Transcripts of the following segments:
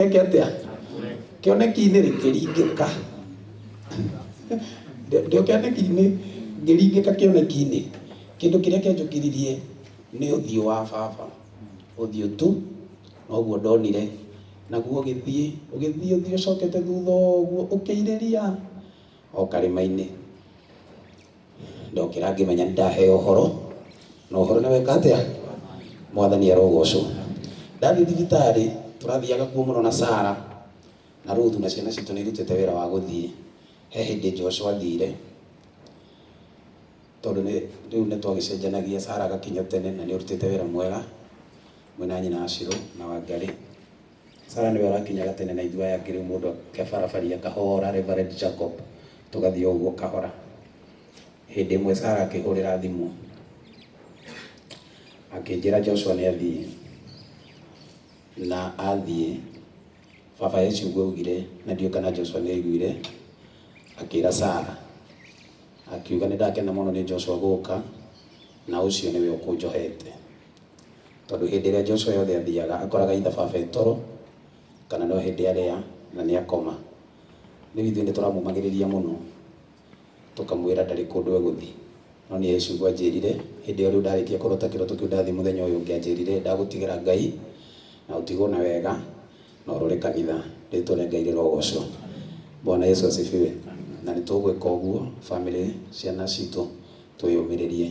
Eke atĩa? Kĩoneki-inĩ rĩ kĩringĩka. Ndĩ o kĩoneki-inĩ ngĩringĩka kĩoneki-inĩ. Kĩndũ kĩrĩa kĩanjũkĩririe nĩ ũthiũ wa baba. Ũthiũ tu noguo ndonire. Naguo ũgĩthiĩ, ũgĩthiĩ ũthiũ ũcokete thutha ũguo ũkĩirĩria o karĩma-inĩ. Ndokĩra ngĩmenya nĩ ndaheo ũhoro, na ũhoro nĩ weka atĩa? Mwathani arogocwo. Ndathiĩ thibitarĩ, tũrathiaga kuo mũno na Sarah na Ruthu na ciana citũ nĩ irutĩte wĩra wa gũthiĩ. He hĩndĩ Joshua athire, tondũ nĩ rĩu nĩ twagĩcenjanagia, Sarah agakinya tene na nĩ ũrutĩte wĩra mwega mwĩna nyina Ashirũ na Wangarĩ. Sarah nĩwe ũrakinyaga tene na ithuĩ aya angĩ rĩu mũndũ akebarabaria kahora, Reverend Jacob, tũgathiĩ o ũguo kahora. Hĩndĩ ĩmwe Sarah akĩhũrĩra thimũ akĩnjĩra Joshua nĩ athiĩ, na athiĩ baba he ciugo augire na ndiũĩ kana Joshua nĩ aiguire, akĩra Sarah akiuga nĩ ndakena mũno nĩ Joshua gũka na ũcio nĩwe ũkũnjohete. Tondũ hĩndĩ ĩrĩa Joshua yothe athiaga akoraga either baba e toro kana no hĩndĩ arĩa na nĩ akoma. Rĩu ithuĩ nĩ tũramũmagĩrĩria mũno tũkamwĩra ndarĩ kũndũ egũthiĩ. No niĩ he ciugo anjĩrire hĩndĩ ĩyo rĩu ndarĩkia kũrota kĩroto kĩu ndathiĩ mũthenya ũyũ ũngĩ anjĩrire ndagũtigĩra Ngai na ũtigwo na wega na ũrore kanitha. Rĩtwa rĩa Ngai rĩrogocwo. Bwana Yesu asifiwe. Na nĩ tũgwĩka ũguo famĩlĩ ciana citũ twĩyũmĩrĩrie.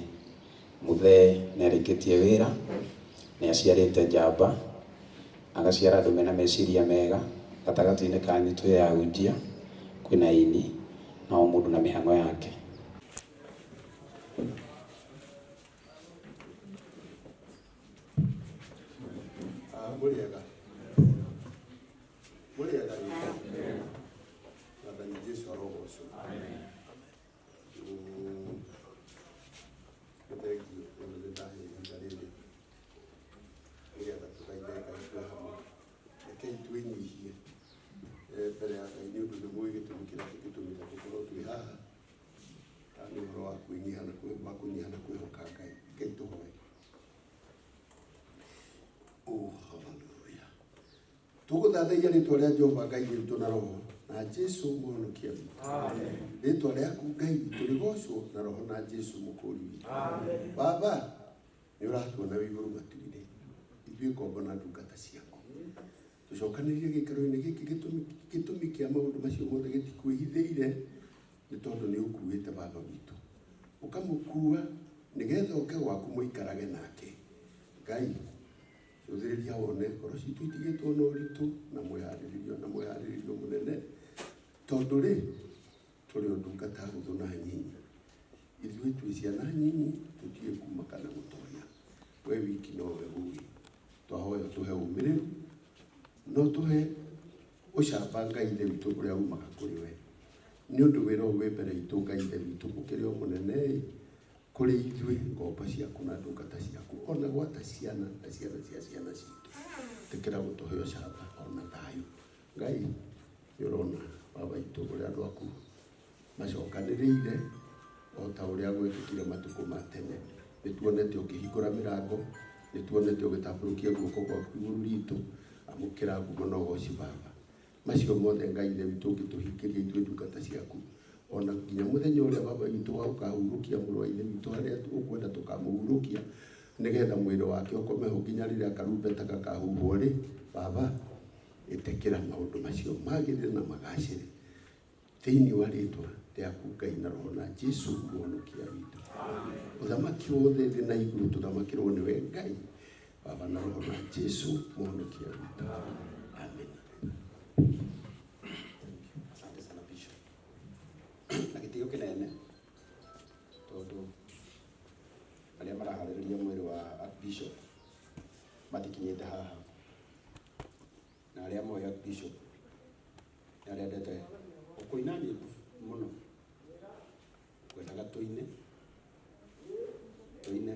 Mũthee nĩarĩkĩtie wĩra, nĩaciarĩte njamba, agaciara andũ mena meciria mega, gatagatĩ-inĩ kanyu twĩ ahunjia, kwĩna aini, na o mũndũ na mĩhang'o yake. Mũrĩega? Mũrĩega rĩngĩ? Mwathani Jesu arogocwo. Nĩ thengiũ tondũ nĩ ndahe ihinda rĩrĩ nĩgetha tũthaithe Ngai twĩ hamwe. Rekei twĩnyihie mbere ya Ngai nĩ ũndũ nĩ mũĩ gĩtũmi kĩrĩa gĩtũmĩte tũkorwo twĩ haha, na nĩ ũhoro wa kwĩnyiha na wa kũnyiha na kwĩhoka Ngai. Rekei tũhoe. Oh, hallelujah. Tũgũthathaiya rĩtwa rĩa Jehova Ngai witũ na roho na Jesu mũhonokia witũ. Rĩtwa rĩaku Ngai witũ rĩgocwo na roho na Jesu mũkũri witũ. Baba, nĩ ũratuona wĩ igũrũ matu-inĩ, ithuĩ ngombo na ndungata ciaku. Tũcokanĩrĩrie gĩikaro-inĩ gĩkĩ gĩtũmi gĩtũmi kĩa maũndũ macio mothe gĩtikwĩhithĩire nĩ tondũ nĩ ũkuĩte baba witũ. Ũkamũkua nĩgetha oke gwaku mũikarage nake. Ngai, Cũthĩrĩria wone ngoro citũ itigĩtwo na ũritũ na mwĩharĩrĩrio na mwĩharĩrĩrio mũnene, tondũ rĩ, tũrĩ o ndungata hũthũ na nyinyi. Ithuĩ twĩ ciana nyinyi, tũtiũĩ kuma kana gũtonya. We wiki nowe ũĩ. Twahoya ũtũhe ũmĩrĩru na ũtũhe ũcamba Ngai Ithe witũ ũrĩa umaga kũrĩ we. Nĩ ũndũ wĩra ũyũ wĩ mbere itũ Ngai Ithe witũ ũkĩrĩ o mũnene-ĩ, Kũrĩ ithuĩ ngombo ciaku na ndungata ciaku, o na gwata ciana na ciana cia ciana citũ. Ĩtĩkĩra gũtũhe ũcamba o na thayũ. Ngai, nĩ ũrona Baba witũ ũrĩa andũ aku macokanĩrĩire o ta ũrĩa gwekĩkire matukũ ma tene. Nĩ tuonete ũkĩhingũra mĩrango, nĩ tuonete ũgĩtambũrũkia guoko gwaku igũrũ ritũ. Amũkĩra ngumo na ũgoci Baba. Macio mothe Ngai Ithe witũ ũngĩtũhingĩria ithuĩ ndungata ciaku, o na nginya mũthenya ũrĩa Baba witũ wa ũkahurũkia mũrũ wa Ithe witũ harĩa ũkwenda tũkamũhurũkia, nĩgetha mwĩrĩ wake ũkome ho nginya rĩrĩa karumbeta gakahuhwo-rĩ, Baba, ĩtĩkĩra maũndũ macio magĩrĩre na magacĩre thĩinĩ wa rĩtwa rĩaku Ngai na Roho na Jesu mũhonokia witũ. Ũthamaki wothe thĩ na igũrũ tũthamakĩrwo nĩwe Ngai, Baba na Roho na Jesu mũhonokia witũ. Amen. Asante sana Bishop. Na gĩtĩo kĩnene tondũ arĩa maraharĩrĩria mwĩrĩ wa Archbishop matikinyĩte haha na arĩa moĩ Archbishop nĩ arĩa endete kũina nyĩmbo mũno Ngwendaga tũine, tũine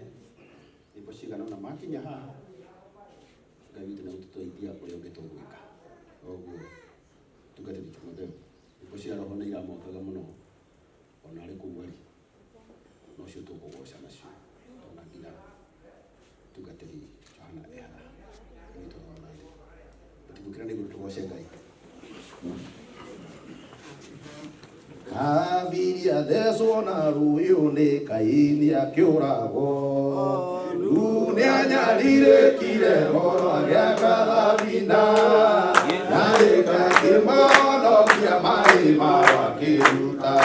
nyĩmbo cigana ũna. Makinya haha, Ngai witũ nĩ egũtũteithia ũrĩa ũngĩ tũgwĩka. Koguo tungatĩri Timotheo, nyĩmbo cia roho nĩ iramwakaga mũno ona arĩ kũu arĩ, nocio tũkũgoca nacio ona nginya tungatĩri Johana e haha. Ngai witũ arorana thĩ. Tũkĩra nĩguo tũgoce Ngai. Habili athecwo na rũyũ nĩ Kaini akĩũragwo. Rĩu nĩanyarirĩkire ngoro agĩaka thabina, na gĩkakĩmonokia maĩ mao akĩruta.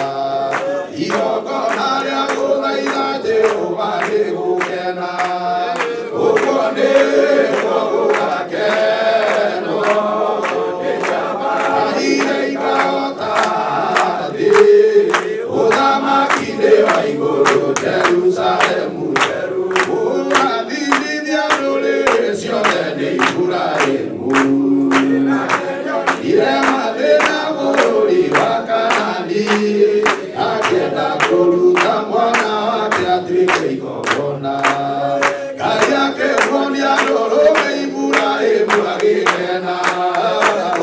Igongona rĩa gũthaitha Jehova nĩ gũkena, ũguo nĩguo gũgakenwo. Iria ikahota thĩ, ũthamaki-inĩ wa igũrũ Jerusalemu njerũ. Ũrathimithia ndũrĩrĩ ciothe nĩ Iburahĩmu. Irema thĩna bũrũri wa Kaanani, akĩenda kũruta mwana wake atuĩke igongona. Ngai akĩmuonia ndũrũme Iburahĩmu agĩkena.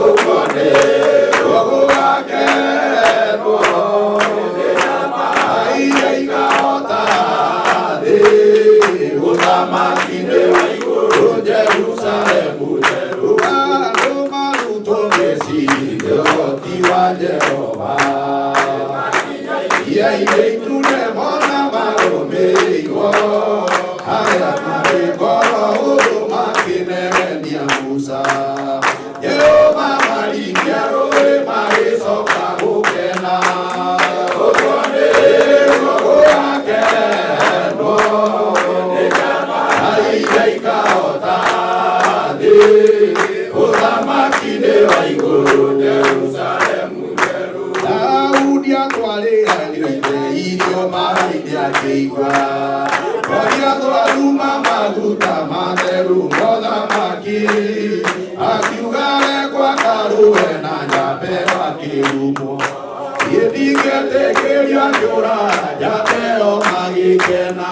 Ũguo nĩguo gũgakenwo. Iria ikahota thĩ, ũthamaki-inĩ wa igũrũ Jerusalemu njerũ. Andũ marutwo meciria ũhoti wa Jehova. Iria itune mona marũmĩrĩirwo, arĩa marĩ ngoro hũthũ makĩnegenia Musa. Jehova maringia rũĩ magĩcoka gũkena. Ũguo nĩguo gũgakenwo. Iria ikahota thĩ, ũthamaki-inĩ wa igũrũ Jerusalemu njerũ. Daudi atwarĩra ithe irio maĩ-inĩ akĩigua. Goliathũ aruma maguta matheru mothamaki. Akiuga rekwa karũe na njamba ĩyo akĩrumwo. Niĩ ndingĩtĩkĩria akĩũra njamba ĩyo magĩkena.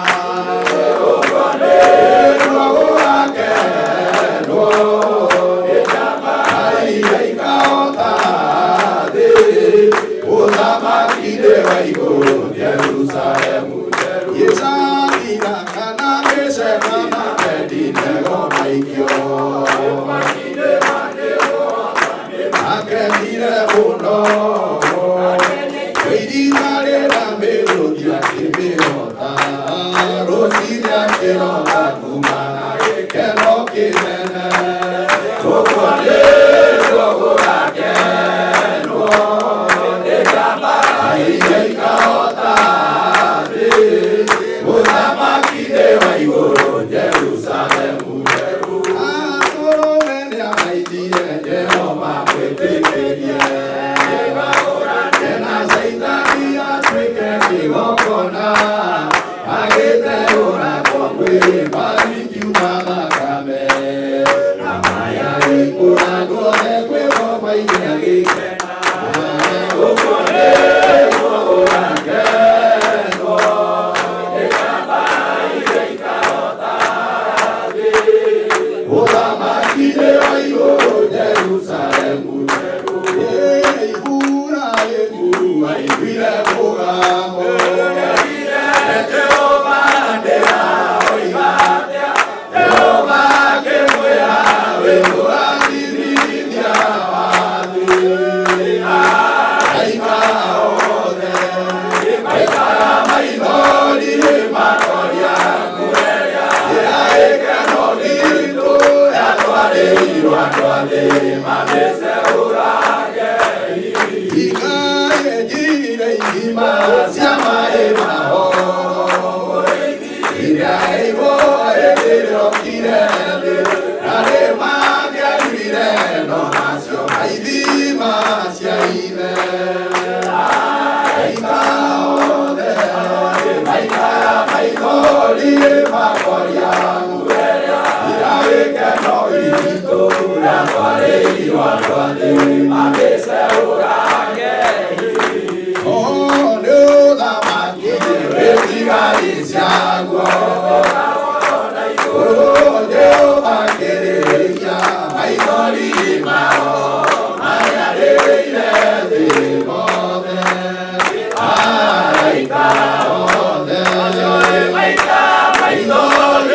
Ũguo nĩguo gũgakenwo. Iria ikahota thĩ, ũthamaki-inĩ wa igũrũ Jerusalemu njerũ. Gĩcathira kana gĩceka na Abedinego maikio. Akenire mũno. Irima rĩna mĩrũthi akĩmĩhota. Rũcinĩ akĩroka kuma na gĩkeno kĩnene. Ũguo nĩguo gũgakenwo. Iria ikahota thĩ, ũthamaki-inĩ wa igũrũ Jerusalemu njerũ. Atũrũme nĩathaithire Jehova mwĩtĩkĩrie. Na Caitani atuĩke kĩgongona, agĩteũragwo mwĩrĩ maringiuma thakame. Na mayarĩkũra andũ othe kwĩrwo maige agĩkena. Ũguo nĩguo gũgakenwo. Ũthamaki-inĩ wa igũrũ Jerusalemu njerũ. Iburahĩmu aiguire mũgambo. Jehova ndĩraoiga atĩa? Jehova akĩmwĩra wĩ mũrathimithia wa thĩ. Araika othe maikara maithori makoria ĩra gĩkeno gitũ yatwarĩirwo andũ a thĩ mamĩceũrage. Ikaenjire ithima cia maĩ mahoro. Iria ĩigwo hĩndĩ ĩrĩa okire thĩ, na nĩmangĩaiguire no macio maithima cia ithe. Araika othe maikara maithori makoria ira gĩkeno gitũ yatwarĩirwo andũ a thĩ mamĩceũrage. Oh, nĩ ũthamaki wĩtigari ciaguo. Oh, Jehova akĩrĩria maithori mao marĩa rĩrĩire thĩ mothe. Araika othe maithori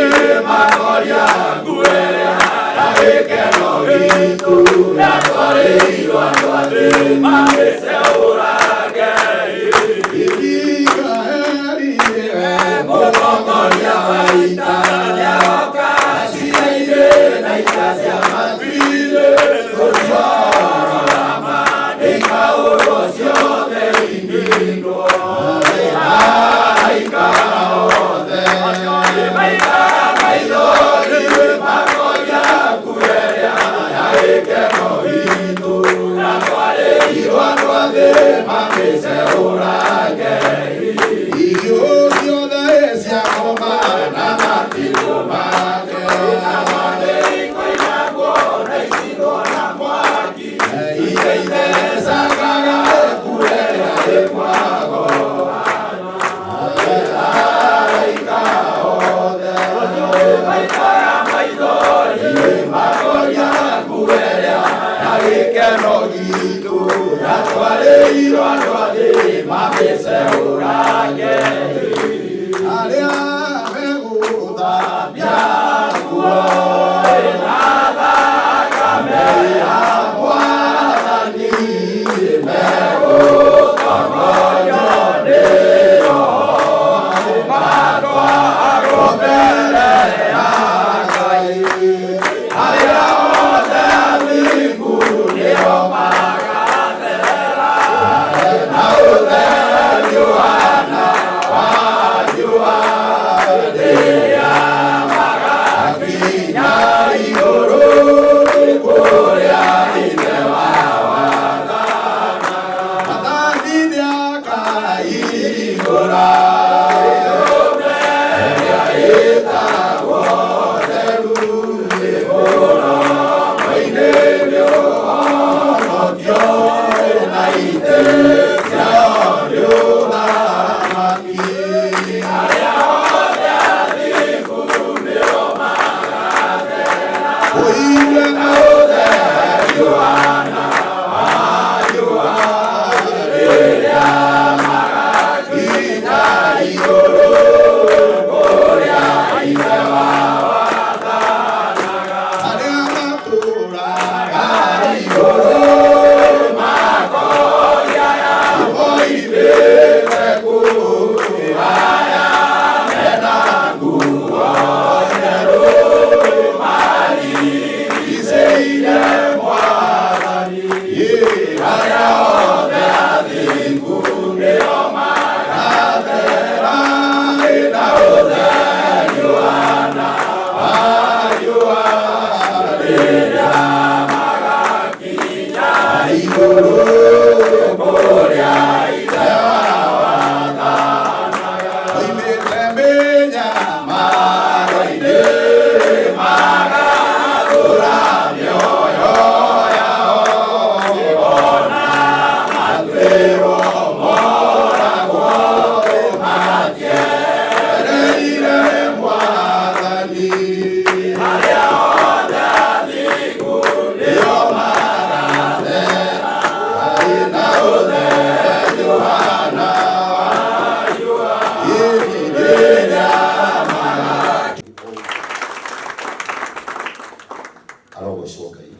Arogocwo Ngai.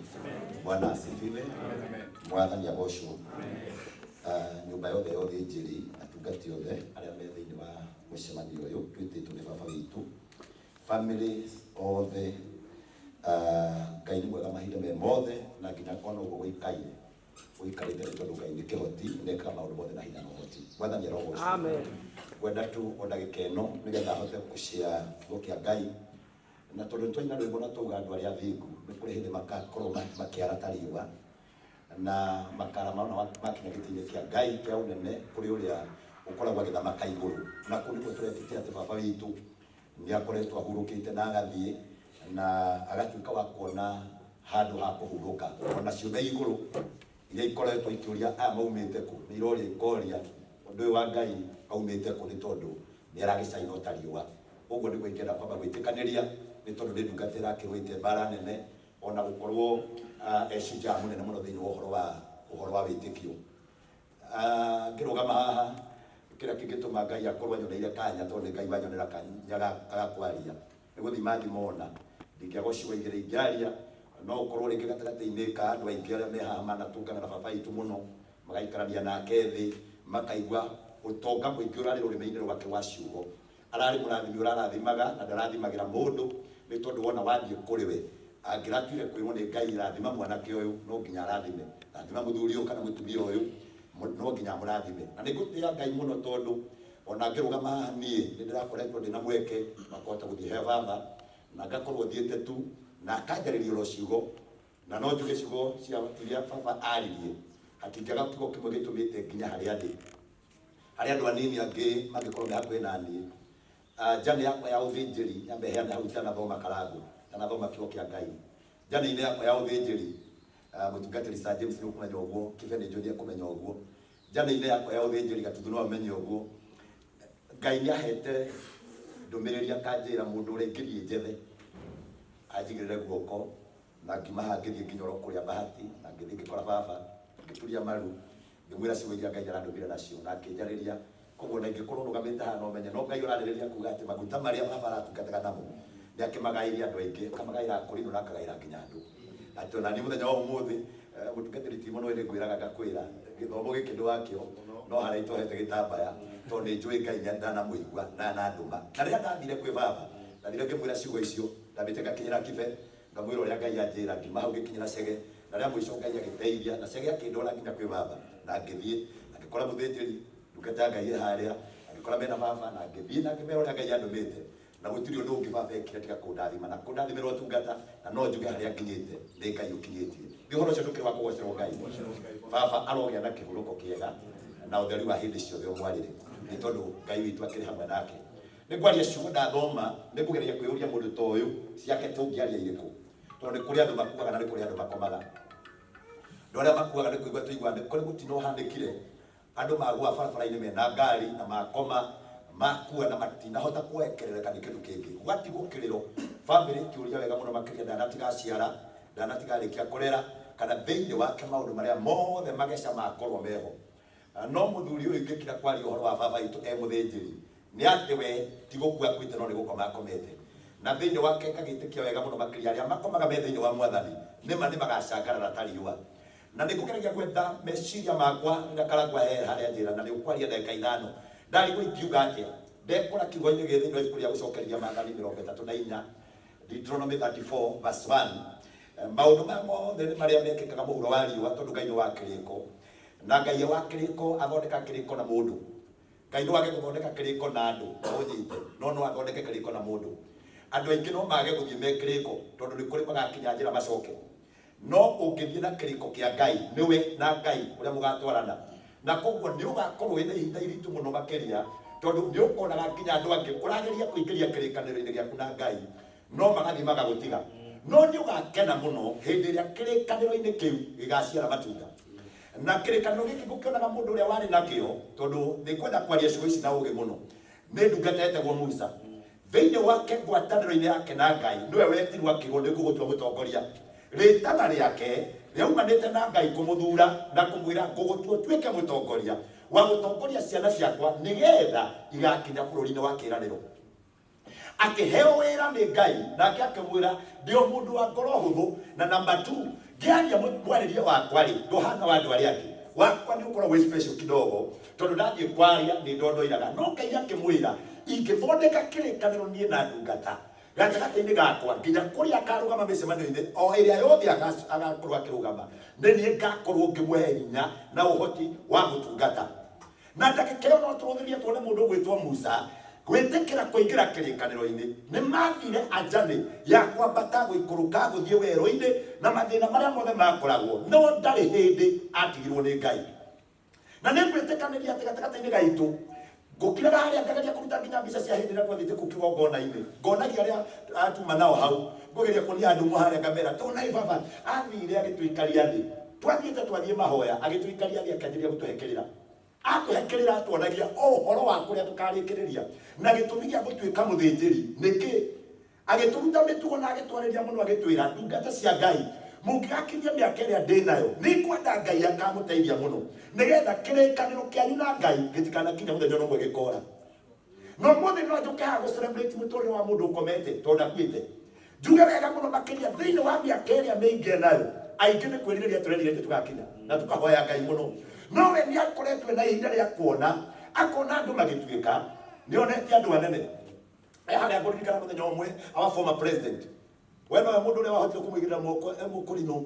Bwana asifiwe. Mwathani agocwo. Nyũmba yothe ya ũthĩnjĩri, atungati othe arĩa me thĩinĩ wa mũcemanio ũyũ twĩtĩtwo nĩ baba witũ, families othe, Ngai nĩ mwega mahinda me mothe na nginya ona ũguo gũikaire ũikarĩte nĩ tondũ Ngai nĩ kĩhoti nĩekaga maũndũ mothe na hinya na ũhoti. Mwathani arogocwo. Amen. Ngwenda tu o ndagĩka ĩno nĩgetha hote gũshare kiugo kĩa Ngai, na tondũ nĩ twaina rwĩmbo na twauga andũ arĩa athingu nĩ kũrĩ hĩndĩ makakorwo makĩara ta riũa na makara ona makinya gĩtĩ-inĩ kĩa Ngai kĩa ũnene kũrĩ ũrĩa ũkoragwo agĩthamaka igũrũ. Na kũu nĩkuo tũretĩkia atĩ baba witũ nĩ akoretwo ahurũkĩte na agathiĩ na agatuĩka wa kuona handũ ha kũhurũka. Ona ciũmbe igũrũ iria ikoretwo ikĩũria aya maumĩte kũ, nĩ iroria ikoria ũndũ ũyũ wa Ngai aumĩte kũ, nĩ tondũ nĩ aragĩcaina o ta riũa. Ũguo nĩguo ingĩenda kwamba gwĩtĩkanĩria, nĩ tondũ nĩ ndungata ĩrakĩrũĩte mbara nene ona gũkorwo e shujaa mũnene mũno thĩinĩ wa ũhoro wa wĩtĩkio. Ngĩrũgama haha kĩrĩa kĩngĩtũma Ngai akorwo anyoneire kanya, tondũ nĩ Ngai wanyonera kanya ga kwaria, nĩ gũthima thimona ndingĩaga ciugo igĩrĩ ingĩaria. No ũkorwo rĩngĩ gatagatĩ-inĩ ka andũ aingĩ arĩa me haha manatũngana na baba witũ mũno, magaikarania nake thĩ, makaigua ũtonga mũingĩ ũrarĩ rũrĩmĩ-inĩ rwake wa ciugo. Ararĩ mũrathimi ũrarathimaga na ndarathimagĩra mũndũ, nĩ tondũ wona wathiĩ kũrĩ we, angĩratuire kwĩrwo nĩ Ngai rathima mwanake ũyũ, no nginya arathime, rathima mũthuri ũyũ kana mũtumia ũyũ, no nginya amũrathime. Na nĩ ngũtĩĩa Ngai mũno tondũ ona ngĩrũgama haha niĩ nĩ ndĩrakoretwo ndĩna mweke wa kũhota gũthiĩ he baba, na ngakorwo thiĩte tu na akanjarĩria oro ciugo, na no njuge ciugo cia iria baba aririe, hatingĩaga kiugo kĩmwe gĩtũmĩte nginya harĩa ndĩ. Harĩ andũ anini angĩ mangĩkorwo me hakuhĩ na niĩ. Journey yakwa ya ũthĩnjĩri nyambe heane hau itanathoma Karangũ, itanathoma kiugo kĩa Ngai. Journey-inĩ yakwa ya ũthĩnjĩri, mũtungatĩri Sir James nĩ ũkũmenya ũguo, Kibe nĩ njũĩ nĩ ekũmenya ũguo. Journey-inĩ yakwa ya ũthĩnjĩri Gatuthu no amenye ũguo. Ngai nĩ ahete ndũmĩrĩri akanjĩra mũndũ ũrĩa ingĩthiĩ njethe anjigĩrĩre guoko, na ngiuma haha ngĩthiĩ nginya oro kũrĩa Bahati, na ngĩthiĩ ngĩkora baba, ngĩturia maru, ngĩmwĩra ciugo iria Ngai arandũmire nacio, na akĩnjarĩria. Koguo ona ingĩkorwo nũgamĩte haha no menye no Ngai ũrarĩrĩria kuga atĩ maguta marĩa baba aratungataga namo nĩ akĩmagaĩire andũ aingĩ, akamagaĩra akũrinũ na akagaĩra nginya andũ. Atĩ ona niĩ mũthenya wa ũmũthĩ, mũtungatĩri Timo nĩwe nĩngwĩraga ngakwĩra, gĩthomo gĩkĩ ndĩ wakĩo, no harĩa itohete gĩtambaya, tondũ nĩ njũĩ Ngai ndanamũigua na anandũma. Na rĩrĩa ndathire kwĩ baba, ndathire ngĩmwĩra ciugo icio, ndambĩte ngakinyĩra Kibe, ngamwĩra ũrĩa Ngai anjĩra, ngiuma hau ngĩkinyĩra Chege, na rĩa mũico Ngai agĩteithia, na Chege akĩndwara nginya kwĩ baba, na ngĩthiĩ, na ngĩkora mũthĩnjĩri, ndungata ya Ngai ĩ harĩa, na ngĩkora mena baba, na ngĩthiĩ na ngĩmera ũrĩa Ngai andũmĩte, na gũtirĩ ũndũ ũngĩ baba ekire tiga kũndathima, na kũndathimĩra ũtungata, na no njuge harĩa nginyĩte, nĩ Ngai ũkinyĩtie. Nĩ ũhoro ũcio ndũkĩrĩ wa kũgocerwo Ngai. Baba arogĩa na kĩhurũko kĩega, na ũtheri wa hĩndĩ ciothe ũmwarĩre, nĩ tondũ Ngai witũ akĩrĩ hamwe nake. Nĩ ngwaria ciugo ndathoma, nĩ ngũgeria kwĩyũria mũndũ ta ũyũ ciake tũngĩaria irĩkũ, tondũ nĩ kũrĩ andũ makuaga na nĩ kũrĩ andũ makomaga. Andũ arĩa makuaga nĩ kũigua tũiguaga nĩ kũrĩ mũtino ũhanĩkire, andũ magũa barabara-inĩ mena ngari na makoma, makua na matinahota kwekerereka nĩ kĩndũ kĩngĩ. Gwatigwo kĩrĩro, bamĩrĩ ĩkĩũria wega mũno makĩria ndanatiga aciara, ndanatiga arĩkia kũrera, kana thĩinĩ wake maũndũ marĩa mothe mageca makorwo meho. No mũthuri ũyũ ingĩkira kwaria ũhoro wa baba witũ e mũthĩnjĩri, nĩ atĩ we ti gũkua akuĩte no nĩ gũkoma akomete. Na thĩinĩ wake ngagĩtĩkia wega mũno makĩria arĩa makomaga me thĩinĩ wa Mwathani, nĩ ma nĩ magacangarara ta riũa. Na nĩ ngũgeragia gwetha meciria makwa rĩrĩa Karangũ ahe harĩa anjĩra na nĩ ũkwaria ndagĩka ithano. Ndarigwo ingiuga atĩa. Ndekora kiugo-inĩ gĩ thĩinĩ wa ibuku rĩa Gũcokereria Maathani 34, Deuteronomy 34 verse 1, maũndũ maya mothe nĩ marĩa mekĩkaga mũhuro wa riũa tondũ Ngai nĩ wa kĩrĩko. Na Ngai e wa kĩrĩko, athondeka kĩrĩko na mũndũ. Ngai no age gũthondeka kĩrĩko na andũ, ũnyite, no no athondeke kĩrĩko na mũndũ. Andũ aingĩ no mage gũthiĩ me kĩrĩko, tondũ nĩ kũrĩ magakinya njĩra macoke. No ũngĩthiĩ na kĩrĩko kĩa Ngai, nĩwe na Ngai ũrĩa mũgatwarana. Na koguo nĩ ũgakorwo wĩna ihinda iritũ mũno makĩria, tondũ nĩ ũkonaga nginya andũ angĩ ũrageria kũingĩria kĩrĩkanĩro-inĩ gĩaku na Ngai, no magathiĩ magagũtiga. No nĩ ũgakena mũno hĩndĩ ĩrĩa kĩrĩkanĩro-inĩ kĩu gĩgaciara matunda. Na kĩrĩkanĩro gĩkĩ ngũkĩonaga mũndũ ũrĩa warĩ nakĩo, tondũ nĩ ngwenda kwaria ciugo ici na ũũgĩ mũno, nĩ ndungata yetagwo Musa. Thĩinĩ wake ngwatanĩro-inĩ yake na Ngai, nĩwe wetirwo akĩrwo nĩ ngũgũtua mũtongoria. Rĩtana rĩake rĩaumanĩte na Ngai kũmũthura na kũmwĩra ngũgũtua ũtuĩke mũtongoria wa gũtongoria ciana ciakwa nĩgetha igakinya bũrũri-inĩ wa kĩĩranĩro. Akĩheo wĩra nĩ Ngai, nake akĩmwĩra ndĩ o mũndũ wa ngoro hũthũ, na number 2 ngĩaria mwarĩrie wakwa rĩ ndũhana wa andũ arĩa angĩ, wakwa nĩ ũkoragwo wĩ special kidogo tondũ ndathiĩ kwaria nĩ ndondoiraga. No Ngai akĩmwĩra ingĩthondeka kĩrĩkanĩro niĩ na ndungata gatagatĩ-inĩ gakwa nginya kũrĩa akarũgama mĩcemanio-inĩ o ĩrĩa yothe agakorwo akĩrũgama, nĩ niĩ ngakorwo ngĩmũhe hinya na ũhoti wa gũtungata. Na ndagĩka ĩyo no tũrũthĩrie tuone mũndũ ũgwĩtwo Musa gwĩtĩkĩra kũingĩra kĩrĩkanĩro-inĩ. Nĩ mathire anjanĩ ya kwambata gũikũrũka gũthiĩ werũ-inĩ na mathĩna marĩa mothe makoragwo, no ndarĩ hĩndĩ atigirwo nĩ Ngai. Na nĩ ngwĩtĩkanĩria atĩ gatagatĩ-inĩ gaitũ ngũkiraga harĩa ngageria kũruta nginya mbica cia hĩndĩ ĩrĩa twathiĩte kũu kĩgongona-inĩ, ngonagia arĩa atuma nao hau, ngũgeria kuonia andũ ũmwe harĩa ngamera tonai baba athire agĩtũikaria thĩ, twathiĩte twathiĩ mahoya agĩtũikaria thĩ akĩanjĩrĩria gũtũhe kĩrĩra. Atũhe kĩrĩra atuonagia o ũhoro wa kũrĩa tũkarĩkĩrĩria na gĩtũmi gĩa gũtuĩka mũthĩnjĩri nĩkĩ. Agĩtũruta mĩtugo na agĩtwarĩria mũno agĩtwĩra, ndungata cia Ngai, mũngĩgakinyia mĩaka ĩrĩa ndĩ nayo, nĩngwenda Ngai akamũteithia mũno, nĩgetha kĩrĩkanĩro kĩanyu na Ngai gĩtikanakinye mũthenya o na ũmwe gĩkora. No mũthĩ no njũke haha gũ celebrate mũtũrĩre wa mũndũ ũkomete tondũ ndakuĩte. Njuge wega mũno makĩria thĩinĩ wa mĩaka ĩrĩa mĩingĩ enayo, aingĩ nĩ kwĩrirĩria tũrerirĩtie tũgakinya na tũkahoya Ngai mũno. No we nĩ akoretwo na ihinda rĩa kuona, akona andũ magĩtuĩka, nĩ onete andũ anene. E harĩa ngũririkana mũthenya ũmwe, our former president, we nowe mũndũ ũrĩa wahotire kũmũigĩrĩra moko e mũkũrinũ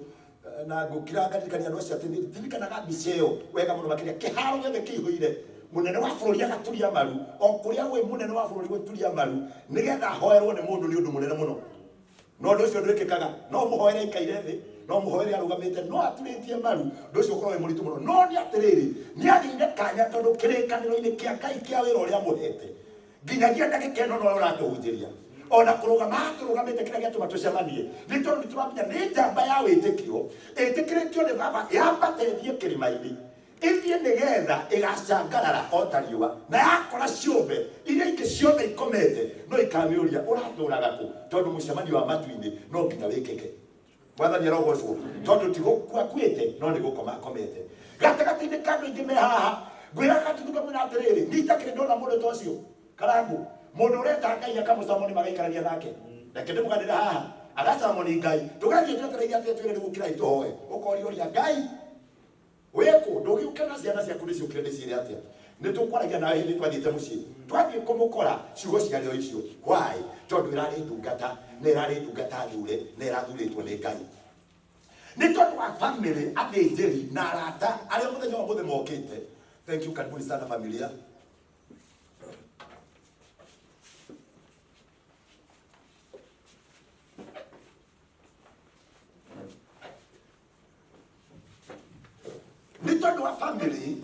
na ngũkira ngaririkania andũ acio atĩ ndirikanaga mbica ĩyo wega mũno makĩria kĩharo gĩothe kĩihũire mũnene wa bũrũri agaturia maru o kũrĩa gwĩ mũnene wa bũrũri gũturia maru nĩgetha ahoerwo nĩ mũndũ nĩ ũndũ mũnene mũno. No ũndũ ũcio ndwĩkĩkaga, no mũhoere aikaire thĩ, no mũhoere arũgamĩte, no aturĩtie maru, ũndũ ũcio ũkorwo wĩ mũritũ mũno. No nĩ atĩrĩrĩ, nĩ agĩire kanya tondũ kĩrĩkanĩro-inĩ kĩa Ngai kĩa wĩra ũrĩa amũhete, nginyagia ndagĩka ĩno nowe ũratũhunjĩria. Ona kũrũgama haha tũrũgamĩte kĩrĩa gĩatũma tũcemanie nĩ tondũ nĩ tũramenya nĩ njamba ya wĩtĩkio ĩtĩkĩrĩtio nĩ Baba yambate ĩthiĩ kĩrĩma-inĩ, ĩthiĩ nĩgetha ĩgacangarara o ta riũa, na yakora ciũmbe iria ingĩ ciothe ikomete no ikamĩũria ũratũraga kũ, tondũ mũcemanio wa matu-inĩ no nginya wĩkĩke. Mwathani arogocwo, tondũ ti gũkua akuĩte no nĩ gũkoma akomete. Gatagatĩ-inĩ ka andũ aingĩ me haha, ngwĩra gatutu ngamwĩra atĩrĩrĩ, niĩ itakĩrĩ ndona mũndũ ta ũcio Karangũ, mũndũ ũreta Ngai akamũcamoni magaikarania nake. Reke ndĩmũganĩre haha, agacamoni Ngai, tũgathiĩ twetereire atĩ atwĩre rĩu ũkĩrai tũhoe, ũkoria ũria Ngai wĩkũ, ndũgĩũke na ciana ciaku ndĩciũkĩre ndĩciĩre atĩa? Nĩ tũkwaragia nawe hĩndĩ twathiĩte mũciĩ, twathiĩ kũmũkora ciugo ciarĩ o icio. Why? Tondũ ĩrarĩ ndungata, na ĩrarĩ ndungata thure, na ĩrathurĩtwo nĩ Ngai. Nĩ tondũ wa family, athĩnjĩri na arata arĩa mũthenya wa ũmũthĩ mokĩte. Thank you, karibuni sana familia. Nĩ tondũ wa family,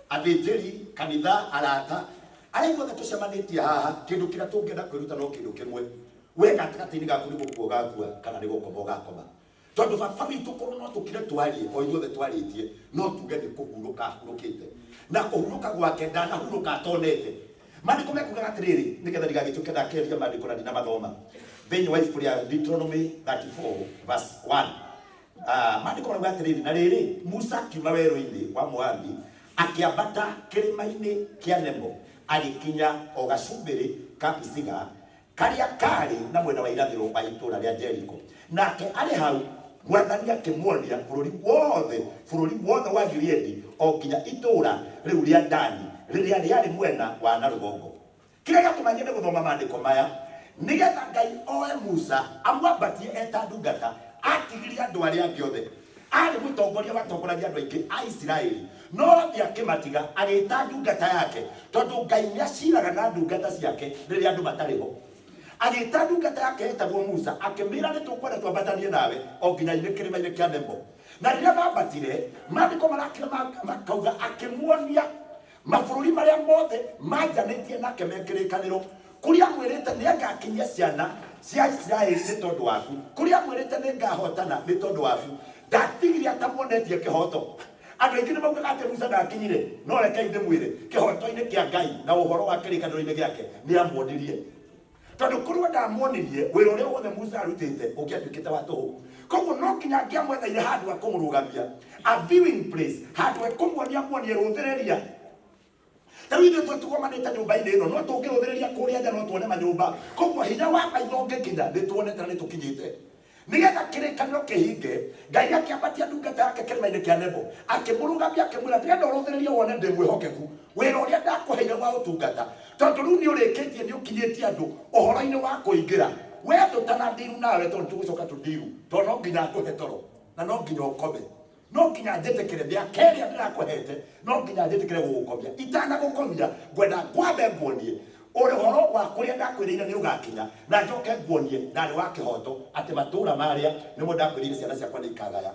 athĩnjĩri kanitha, arata arĩa ithuothe tũcemanĩtie haha, kĩndũ kĩrĩa tũngĩenda kwĩruta no kĩndũ kĩmwe, we gatagatĩ-inĩ gaku nĩ gũkua ũgakua kana nĩ gũkoma ũgakoma. Tondũ baba witũ korwo no tũkire twarie o ithuothe twarĩtie, no tuge nĩ kũhurũka ahurũkĩte, na kũhurũka gwake ndanahurũka atonete. Maandĩko mekugaga atĩrĩrĩ, nĩgetha ndigagĩtuĩke ndakĩaria maandĩko na ndinamathoma, thĩinĩ wa ibuku rĩa Deuteronomy 34 verse 1. Maandĩko marauga atĩrĩrĩ, na rĩrĩ, Musa akiuma werũ-inĩ wa Moabi, akĩambata kĩrĩma-inĩ kĩa Nebo, agĩkinya o gacumbĩrĩ ka Pisiga, karĩa kaarĩ na mwena wa irathĩro wa itũũra rĩa Jeriko. Nake arĩ hau, Mwathani akĩmuonia bũrũri wothe, bũrũri wothe wa Gileadi, o nginya itũũra rĩu rĩa Dani, rĩrĩa rĩarĩ mwena wa na rũgongo. Kĩrĩa gĩatũma nyende gũthoma maandĩko maya, nĩ getha Ngai oe Musa amwambatie e ta ndungata, atigirie andũ arĩa angĩ othe. Aarĩ mũtongoria watongoragia andũ aingĩ a Isiraeli, no othe akĩmatiga, agĩĩta ndungata yake, tondũ Ngai nĩaciraga na ndungata ciake rĩrĩa andũ matarĩ ho. Agĩĩta ndungata yake yetagwo Musa, akĩmĩĩra, Nĩtũkwenda twambatanie nawe o nginya-inĩ kĩrĩma-inĩ kĩa Nebo. Na rĩrĩa maambatire, maandĩko marakira makauga, akĩmuonia mabũrũri marĩa mothe manjanĩtie nake me kĩrĩkanĩro, kũrĩa amwĩrĩte nĩangakinyia ciana cia Isiraeli nĩ tondũ waku, kũrĩa amwĩrĩte nĩngahotana nĩ tondũ waku. Ndatigire atamuonetie kĩhoto. Andũ aingĩ nĩ maugaga atĩ Musa ndakinyire, no rekei ndĩmwĩre, kĩhoto-inĩ kĩa Ngai na ũhoro wa kĩrĩkanĩro-inĩ gĩake nĩamuonirie. Tondũ korwo ndamuonirie, wĩra ũrĩa wothe Musa arutĩte ũngĩatuĩkĩte wa tũhũ. Koguo no nginya angĩamwetheire handũ ha kũmũrũgamia, a viewing place, handũ ekũmuonia amuonie rũthĩrĩria. Ta rĩu ithuĩ tũgomanĩte nyũmba-inĩ ĩno, no tũngĩrũthĩrĩria kũrĩa nja no tuone manyũmba. Koguo hinya wa maitho ũngĩkinya, nĩ tuonete na nĩ tũkinyĩte. Nĩgetha kĩrĩkanĩro kĩhinge, Ngai akĩambatia ndungata yake kĩrĩma-inĩ kĩa Nebo, akĩmũrũgamia akĩmwĩra, ndĩrenda ũrũthĩrĩrie wone ndĩ mwĩhokeku wĩra ũrĩa ndakũheire wa ũtungata, tondũ rĩu nĩ ũrĩkĩtie, nĩ ũkinyĩtie andũ ũhoro-inĩ wa kũingĩra. We tũtanandiru nawe, tondũ tũgũcoka tũndiru, tondũ no nginya ngũhe toro na no nginya ũkome. No nginya njĩtĩkĩre mĩaka ĩrĩa ndĩrakũhete, no nginya njĩtĩkĩre gũgũkomia. Itanagũkomia, ngwenda ngwambe nguonie ũhoro wa kũrĩa ndakwĩrĩire nĩ ũgakinya, na njoke nguonie ndarĩ wa kĩhoto atĩ matũũra marĩa nĩmo ndakwĩrĩire ciana ciakwa nĩ ikagaya.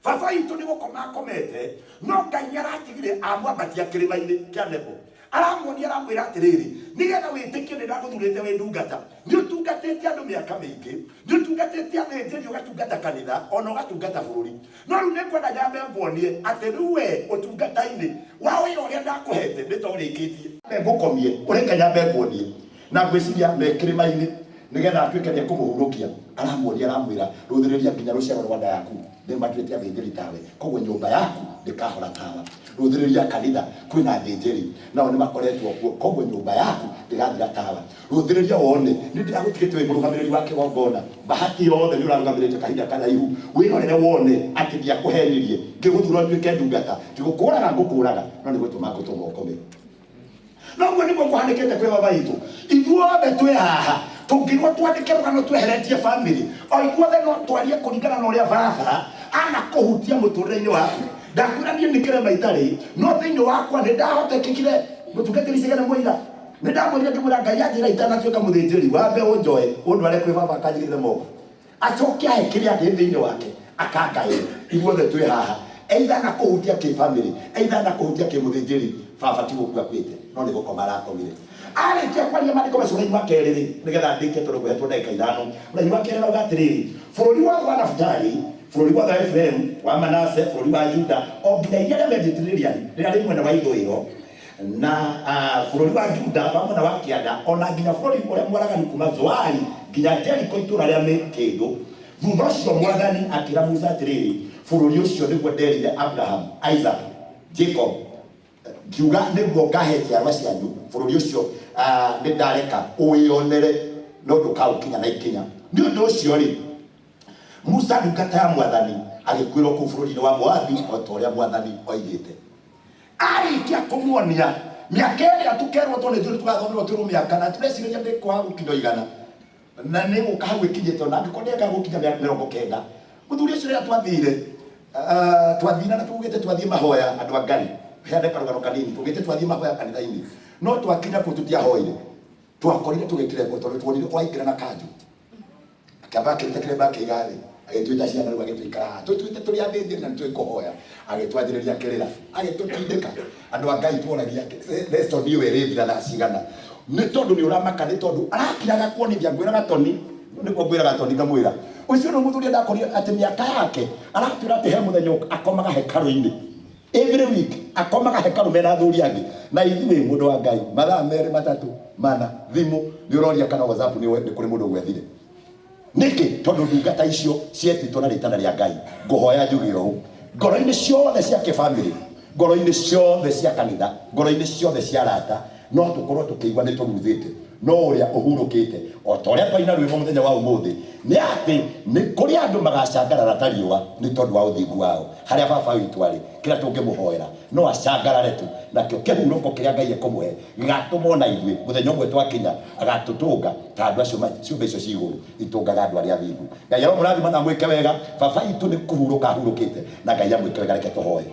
Baba witũ nĩ gũkoma akomete, no Ngai nĩ aratigire amwambatia kĩrĩma-inĩ kĩa Nebo. Aramuonia, aramwĩra atĩrĩrĩ, nĩgetha wĩtĩkie nĩ ndagũthurĩte wĩ ndungata. Nĩ ũtungatĩte andũ mĩaka mĩingĩ, nĩ ũtungatĩte athĩnjĩri, ũgatungata kanitha, ona ũgatungata bũrũri. No rĩu nĩ ngwenda nyambe nguonie atĩ rĩu we ũtungata-inĩ wa wĩra ũrĩa ndakũhete nĩ ta ũrĩkĩtie. Nyambe ngũkomie, ũreke nyambe nguonie. Na ngwĩciria me kĩrĩma-inĩ. Nĩgetha atuĩke nĩ ekũmũhurũkia, aramuonia, aramwĩra, rũthĩrĩria nginya rũciaro rwa nda yaku nĩ matuĩte athĩnjĩri tawe, koguo nyũmba yaku ndĩkahora tawa. Rũthĩrĩria kanitha, kwĩna athĩnjĩri nao nĩ makoretwo kuo, koguo nyũmba yaku ndĩgathira tawa. Rũthĩrĩria wone nĩ ndĩragũtigĩte wĩ mũrũgamĩrĩri wa kĩgongona, bahati yothe nĩ ũrarũgamĩrĩte kahinda karaihu. Wĩrorere wone atĩ ndiakũhenirie ngĩgũthura ũtuĩke ndungata. Ndigũkũraga ngũkũraga, no nĩ gũtũma ngũtũma ũkome. Noguo nĩguo kũhanĩkĩte kwĩ baba itũ. Ithuothe twĩ haha tũngĩrwo twandĩke rũgano tweheretie family, o ithuothe no twarie kũringana na ũrĩa baba anakũhutia mũtũrĩre-inĩ waku. Ndakwĩra niĩ nĩ kĩrema itarĩ, no thĩinĩ wakwa nĩ ndahotekekire. Mũtungatĩri Cegene Mũira, nĩ ndamwĩrire ngĩmwĩra, Ngai anjĩra itanatuĩka mũthĩnjĩri, wambe ũnjoe ũndware kwĩ baba akanjigĩrĩre moko, acoke ahe kĩrĩa gĩ thĩinĩ wake akangaĩre. Ithuothe twĩ haha, either na kũhutia kĩ family, either na kũhutia kĩ mũthĩnjĩri, baba ti gũkua akuĩte, no nĩ gũkoma arakomire. Arĩkia kwaria maandĩko macio, ũraini wa kerĩ rĩ, nĩgetha ndĩkie tondũ ngũhetwo ndagĩka 5, ũraini wa kerĩ arauga atĩrĩrĩ, bũrũri wothe wa Nafitali, bũrũri wothe wa Efiraimu, wa Manase, bũrũri wa Juda, o nginya iria rĩa Mediterranean rĩrĩa rĩ mwena wa ithũĩro, na bũrũri wa Juda wa mwena wa kĩanda, o na nginya bũrũri ũrĩa mwaraganu kuma Zoari nginya Jeriko itũũra rĩa mĩkĩndũ. Thutha ũcio Mwathani akĩra Musa atĩrĩrĩ, bũrũri ũcio nĩguo nderĩire Abraham, Isaac, Jacob, ngiuga nĩguo ngahe njiarwa cianyu bũrũri ũcio, nĩ ndareka ũwĩonere, no ndũkaũkinya na ikinya. Nĩ ũndũ ũcio rĩ, Musa ndungata ya Mwathani agĩkuĩrwo kũu bũrũri-inĩ wa Moabi, o ta ũrĩa Mwathani oigĩte. Arĩkia kũmuonia mĩaka ĩrĩa tũkerwo, tondũ nĩ tũgathomerwo twĩrwo mĩaka, na tũrecirĩria ndĩkwaga gũkinya 100, na nĩ gũka hau ĩkinyĩte, ona angĩkorwo ndĩreka gũkinya 90. Mũthuri ũcio, rĩrĩa twathire, twathire na tugĩte twathiĩ mahoya, andũ a Ngai, heane karũgano kanini, tugĩte twathiĩ mahoya kanitha-inĩ, no twakinya kũu tũtiahoire. Twakorire tũgĩkĩrengwo tondũ tuonire waingĩra na kanjũ, akĩamba akĩruta kĩremba, akĩiga thĩ, agĩtwĩta ciana. Rĩu agĩtũikara haha tũtuĩte tũrĩ athĩnjĩri na nĩtũĩ kũhoya, agĩtwanjĩrĩria kĩrĩra, agĩtũtindĩka. Andũ a Ngai, tuoragia lesson ĩyo ĩrĩthira thaa cigana, nĩ tondũ nĩ ũramaka, nĩ tondũ arakiraga kuonithia. Ngwĩraga Toni, nĩguo ngwĩraga Toni, ngamwĩra ũcio nĩ mũthuri ndakorire atĩ mĩaka yake aratwĩra atĩ he mũthenya akomaga hekarũ-inĩ every week, akomaga hekarũ mena athuri angĩ, na ithuĩ, mũndũ wa Ngai, mathaa 2, 3, 4, thimũ nĩ ũroria kana WhatsApp nĩ kũrĩ mũndũ gwethire. Nĩkĩ? Tondũ ndungata icio cietĩtwo na rĩtana rĩa Ngai. Ngũhoya njuge ũũ, ngoro-inĩ ciothe cia kĩbamĩrĩ, ngoro-inĩ ciothe cia kanitha, ngoro-inĩ ciothe cia arata, no tũkorwo tũkĩigua nĩ tũruthĩte, no ũrĩa ũhurũkĩte, o ta ũrĩa twaina rwĩmbo mũthenya wa ũmũthĩ, nĩ atĩ nĩ kũrĩ andũ magacangarara ta riũa nĩ tondũ wa ũthingu wao. Harĩa baba witũ arĩ, kĩrĩa tũngĩmũhoera no acangarare tu, nakĩo kĩhurũko kĩrĩa Ngai ekũmũhe gĩgatũma ona ithuĩ mũthenya ũmwe twakinya agatũtũnga ta andũ acio ciũmbe icio ci igũrũ itũngaga andũ arĩa athingu. Ngai aromũrathima na amwĩke wega. Baba itũ nĩ kũhurũka ahurũkĩte, na Ngai amwĩke wega. Reke tũhoe.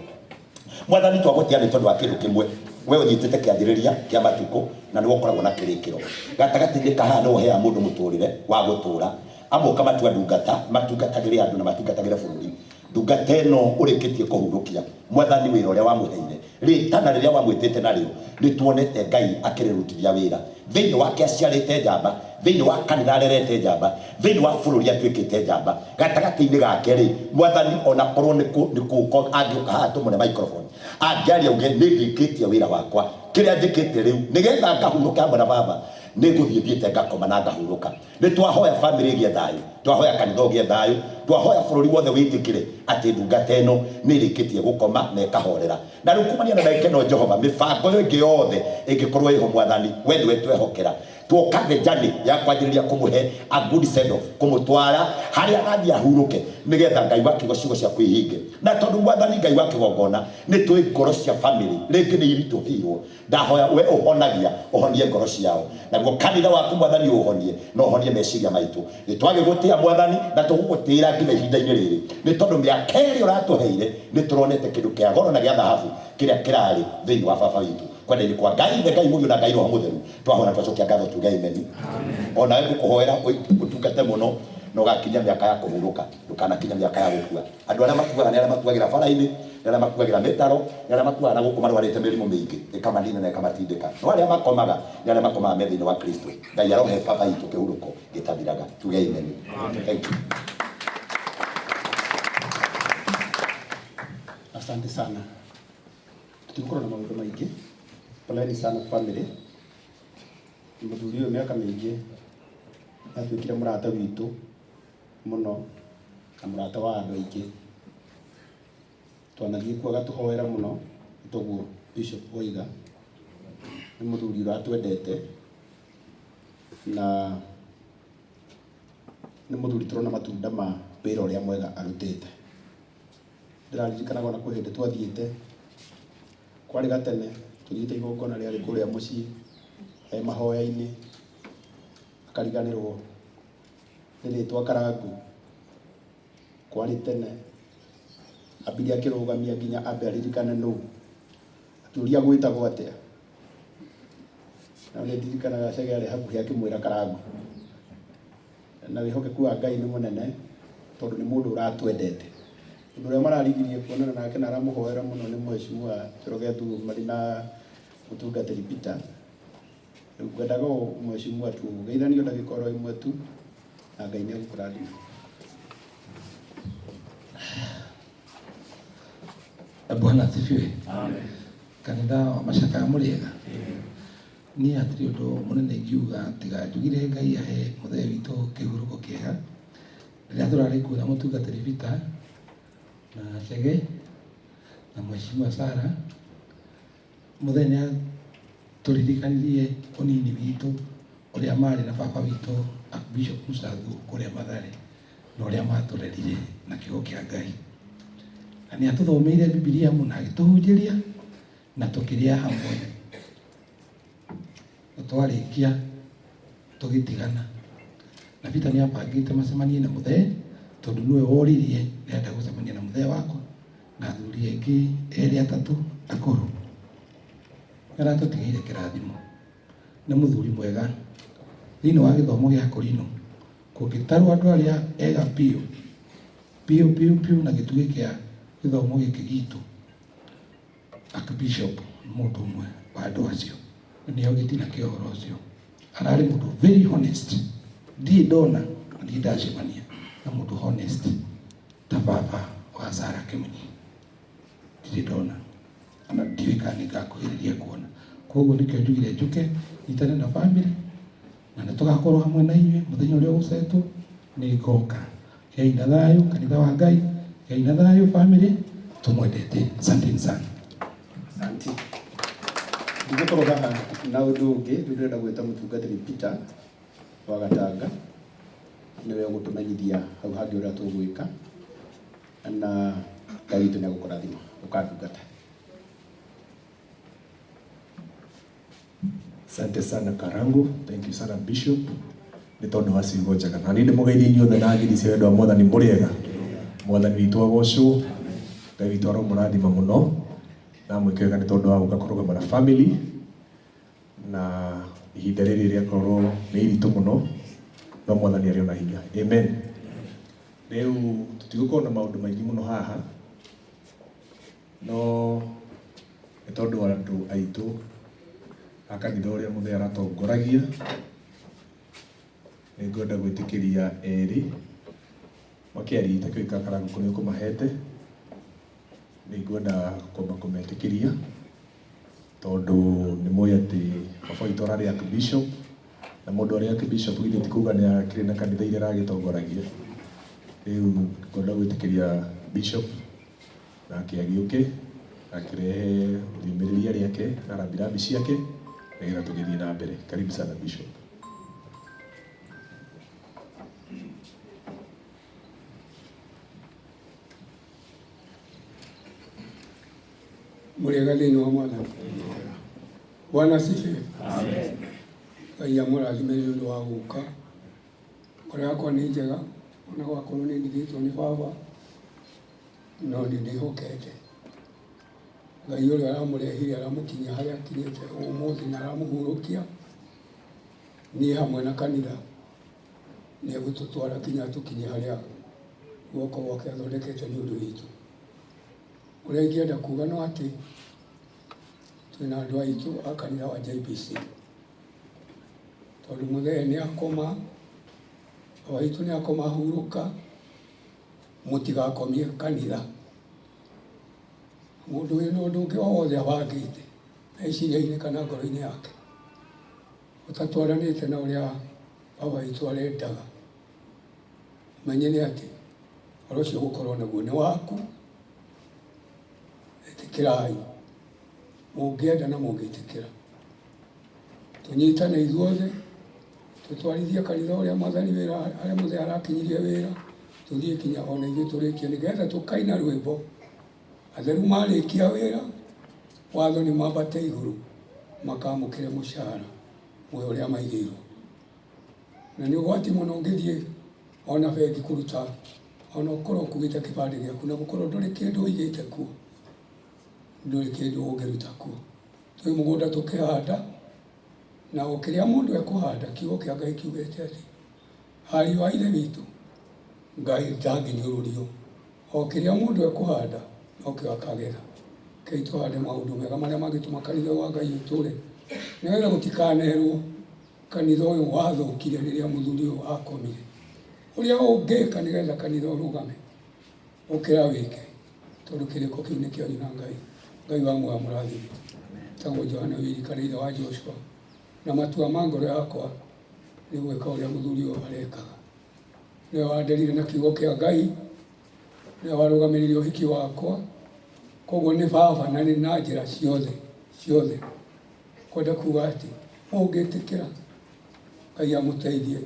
Mwathani, twagũtĩa nĩ tondũ wa kĩndũ kĩmwe, we ũnyitĩte kĩanjĩrĩria kĩa matukũ na nĩwe ũkoragwo na kĩrĩkĩro. Gatagatĩ-inĩ ka haha nĩwe ũheaga mũndũ mũtũrĩre wa gũtũra, amwe ũkamatua ndungata matungatagĩre andũ na matungatagĩre bũrũri. Ndungata ĩno ũrĩkĩtie kũhurũkia, Mwathani, wĩra ũrĩa wamũheire, rĩtana rĩrĩa wamwĩtĩte narĩo, nĩ tuonete Ngai akĩrĩrutithia wĩra thĩinĩ wake. Aciarĩte njamba thĩinĩ wa kanitha, arerete njamba thĩinĩ wa bũrũri, atuĩkĩte njamba gatagatĩ-inĩ gake rĩ. Mwathani, ona korwo nĩ kũũka angĩũka haha tũmũne microphone, angĩaria uge, nĩ ndĩkĩtie wĩra wakwa, kĩrĩa njĩkĩte rĩu nĩgetha ngahurũke hamwe na baba, nĩ ngũthiĩ thiĩte ngakoma na ngahurũka. Nĩ twahoya family ĩgĩe thayũ, twahoya kanitha ũgĩe thayũ, twahoya bũrũri wothe wĩtĩkĩre atĩ ndungata ĩno nĩ ĩrĩkĩtie gũkoma na ĩkahorera. Na rĩu kumania na ndagĩka ĩno, Jehova, mĩbango ĩyo ĩngĩ yothe ĩngĩkorwo ĩho, Mwathani, we nĩwe twehokera. Tuoka the journey ya kwanjĩrĩria kũmũhe a good send off, kũmũtwara harĩa agathiĩ ahurũke, nĩgetha Ngai wa kiugo ciugo ciaku ihinge. Na tondũ Mwathani Ngai wa kĩgongona, nĩ tũĩ ngoro cia family rĩngĩ nĩ iritũhĩirwo, ndahoya we ũhonagia ũhonie ngoro ciao, naguo kanitha waku, Mwathani, ũhonie na ũhonie meciria maitũ. Nĩ twagĩgũtĩa, Mwathani, na tũgũgũtĩĩra nginya ihinda-inĩ rĩrĩ, nĩ tondũ mĩaka ĩrĩa ũratũheire nĩ tũronete kĩndũ kĩa goro na gĩa thahabu kĩrĩa kĩrarĩ thĩinĩ wa baba witũ. Kwenda-inĩ kwa Ngai Ithe, Ngai Mũriũ na Ngai Roho Mũtheru, twahora twacokia ngatho, tuge amen. Onawe ngũkũhoera ũtungate mũno na ũgakinya mĩaka ya kũhurũka, ndũkanakinya mĩaka ya gũkua. Andũ arĩa makuaga nĩ arĩa makuagĩra bara-inĩ, nĩ arĩa makuagĩra mĩtaro, nĩ arĩa makuaga na gũkũ marwarĩte mĩrimũ mĩingĩ ĩkamanina na ĩkamatindĩka, no arĩa makomaga nĩ arĩa makomaga me thĩinĩ wa Kristo. Ngai arohe baba itũ kĩhurũko gĩtathiraga. Tuge amen. Thank you. Asante sana. Tũtigũkorwo na maũndũ maingĩ. Poleni sana family. Mũthuri ũyũ mĩaka mĩingĩ Atuĩkire mũrata witũ mũno na mũrata wa andũ aingĩ. Twanathiĩ kuo agatũhoera mũno, toguo Bishop oiga, nĩ mũthuri ũratwendete na nĩ mũthuri tũrona matunda ma wĩra ũrĩa mwega arutĩte. Ndĩraririkanaga ona kwĩ hĩndĩ twathiĩte, kwarĩ gatene, tũthiĩte igongona rĩarĩ kũrĩa mũciĩ, e mahoya-inĩ, akariganĩrwo nĩ rĩtwa Karangu. Kwarĩ tene, ambire akĩrũgamia nginya ambe aririkane nũ, akĩũria gwĩtagwo atĩa. Na nĩ ndirikanaga Chege arĩ hakuhĩ akĩmwĩra Karangu. Na wĩhokeku wa Ngai nĩ mũnene tondũ nĩ mũndũ ũratwendete. Ũndũ ũrĩa mararigirie kuonana nake na aramũhoera mũno nĩ Mheshimiwa Njoroge Thuo marĩ na mũtungatĩri Peter. Rĩu ngwendaga o Mheshimiwa tu geithanio ndagĩka oro ĩmwe tu na Ngai nĩ egũkũrathima. Bwana asifiwe. Kanitha wa Macakaya mũrĩega. Niĩ hatirĩ ũndũ mũnene ingiuga tiga njugire Ngai ahe mũthee witũ kĩhurũko kĩega. Rĩrĩa tũrarĩ kuo na mũtungatĩri Peter na Chege na Mheshimiwa Sarah, mũthee nĩ atũririkanirie ũnini witũ ũrĩa marĩ na baba witũ Archbishop Musa Thuo kũrĩa Mathare na ũrĩa matũrerire na kiugo kĩa Ngai. Na nĩ atũthomeire Bibilia mũno agĩtũhunjĩria na tũkĩrĩa hamwe. Na twarĩkia tũgĩtigana. Na Peter nĩ abangĩte macemanie na mũthee tondũ nĩwe woririe ndĩrenda gũcemania na mũthee wakwa na athuri aingĩ erĩ atatũ akũrũ. Nĩ aratũtigĩire kĩrathimo. Nĩ mũthuri mwega. Thĩinĩ wa gĩthomo gĩa Korino kũngĩtarwo andũ arĩa ega biũ biũ biũ biũ na gĩtugĩ kĩa gĩthomo gĩkĩ gitũ, Archbishop nĩ mũndũ ũmwe wa andũ acio. Na nĩo gĩtina kĩa ũhoro ũcio. Ararĩ mũndũ very honest. Ndirĩ ndona na ndirĩ ndacemania na mũndũ honest ta baba wa Sarah Kĩmunyi. Ndirĩ ndona ona ndiũĩ kana nĩ ngakuhĩrĩria kuona. Koguo nĩkĩo njugire njũke nyitane na family na nĩ tũgakorwo hamwe na inyuĩ mũthenya ũrĩa ũgũcetwo nĩ ngoka. Gĩai na thayũ kanitha wa Ngai, gĩai na thayũ family, tũmwendete. Asanteni sana. Asante. Ndigũkorwo haha na ũndũ ũngĩ, rĩu ndĩrenda gwĩta mũtungatĩri Peter wa Gatanga, nĩwe ũgũtũmenyithia hau hangĩ ũrĩa tũgwĩka, na Ngai witũ nĩ egũkũrathima ũkandungata. Asante sana Karangu, thank you sana Bishop nĩ tondũ wa ciugo njega. Na niĩ ndĩmũgeithie inyuothe na ngiri cia wendo wa Mwathani. Mũrĩega? Mwathani witũ agocwo. Ngai witũ aromũrathima mũno na amwĩke wega nĩ tondũ wa gũka kũrũgama na family na ihinda rĩrĩ rĩakorwo nĩ iritũ mũno, no Mwathani arĩ ona hinya. Amen. Rĩu tũtigũkorwo na maũndũ maingĩ mũno haha, no nĩ tondũ andũ aitũ a kanitha ũrĩa mũthee aratongoragia, nĩ ngwenda gwĩtĩkĩria erĩ makĩaria itakĩũĩ Karangu kũrĩa ũkũmahete. Nĩ ngwenda kwamba kũmetĩkĩria tondũ nĩ mũĩ atĩ baba witũ ararĩ Archbishop, na mũndũ arĩ Archbishop githĩ ti kuga nĩ akĩrĩ na kanitha iria aragĩtongoragia. Rĩu ngwenda gwĩtĩkĩria Bishop nake agĩũke akĩrehe riumĩrĩria rĩake na rambirambi ciake nĩgetha tũgĩthiĩ na mbere. Karibu sana Bishop. Mũrĩega thĩinĩ wa Mwathani. Bwana asifiwe. Ngai amũrathime nĩ ũndũ wa gũka. Ngoro yakwa nĩ njega ona gwakorwo nĩ ndigĩtwo nĩ baba, no nĩ ndĩhokete Ngai ũrĩa aramũrehire aramũkinyia harĩa akinyĩte ũmũthĩ na aramũhurũkia. Niĩ hamwe na kanitha nĩ egũtũtwara kinya tũkinye harĩa guoko gwake athondekete nĩ ũndũ witũ. Ũrĩa ingĩenda kuga no atĩ twĩna andũ aitũ a kanitha wa JPC, tondũ mũthee nĩ akoma, baba witũ nĩ akoma ahurũka, mũtigakomie kanitha. Mũndũ wĩna ũndũ ũngĩ o wothe abangĩte meciria-inĩ kana ngoro-inĩ yake ũtatwaranĩte na ũrĩa Baba witũ arendaga ũmenye nĩ atĩ ũhoro ũcio ũgũkorwo naguo nĩ waku. Ĩtĩkĩrai mũngĩenda na mũngĩtĩkĩra, tũnyitane ithuothe tũtwarithie kanitha ũrĩa Mwathani wĩra harĩa mũthee arakinyirie wĩra, tũthiĩ kinya ona ithuĩ tũrĩkie, nĩgetha tũkaina rwĩmbo atheru marĩkia wĩra, watho nĩ mambate igũrũ makamũkĩre mũcara muoyo ũrĩa maigĩirwo. Na nĩ ũgwati mũno ũngĩthiĩ ona bengi kũruta, ona ũkorwo ũkuĩte kĩbandĩ gĩaku na gũkorwo ndũrĩ kĩndũ ũigĩte kuo, ndũrĩ kĩndũ ũngĩruta kuo. Twĩ mũgũnda tũkĩhanda, na o kĩrĩa mũndũ ekũhanda, kiugo kĩa Ngai kiugĩte atĩ ariũ a Ithe witũ, Ngai ndangĩnyũrũrio. O kĩrĩa mũndũ ekũhanda nokĩo akagetha. Rekei tũhande maũndũ mega marĩa mangĩtũma kanitha wa Ngai ũtũre, nĩgetha gũtikanerwo kanitha ũyũ wathũkire rĩrĩa mũthuri ũyũ akomire. Ũrĩa ũngĩka nĩgetha kanitha ũrũgame, ũkĩra wĩke, tondũ kĩrĩko kĩu nĩ kĩanyu na Ngai. Ngai wa muoyo amũrathime. Tagwo Johana Wĩirikana, ithe wa Joshua, na matua ma ngoro yakwa nĩ gwĩka ũrĩa mũthuri ũyũ arekaga. Nĩwe wanderire na kiugo kĩa Ngai, nĩwe warũgamĩrĩire ũhiki wakwa, koguo nĩ baba na nĩ na njĩra ciothe ciothe. Kwenda kuga atĩ mũngĩtĩkĩra Ngai amũteithie,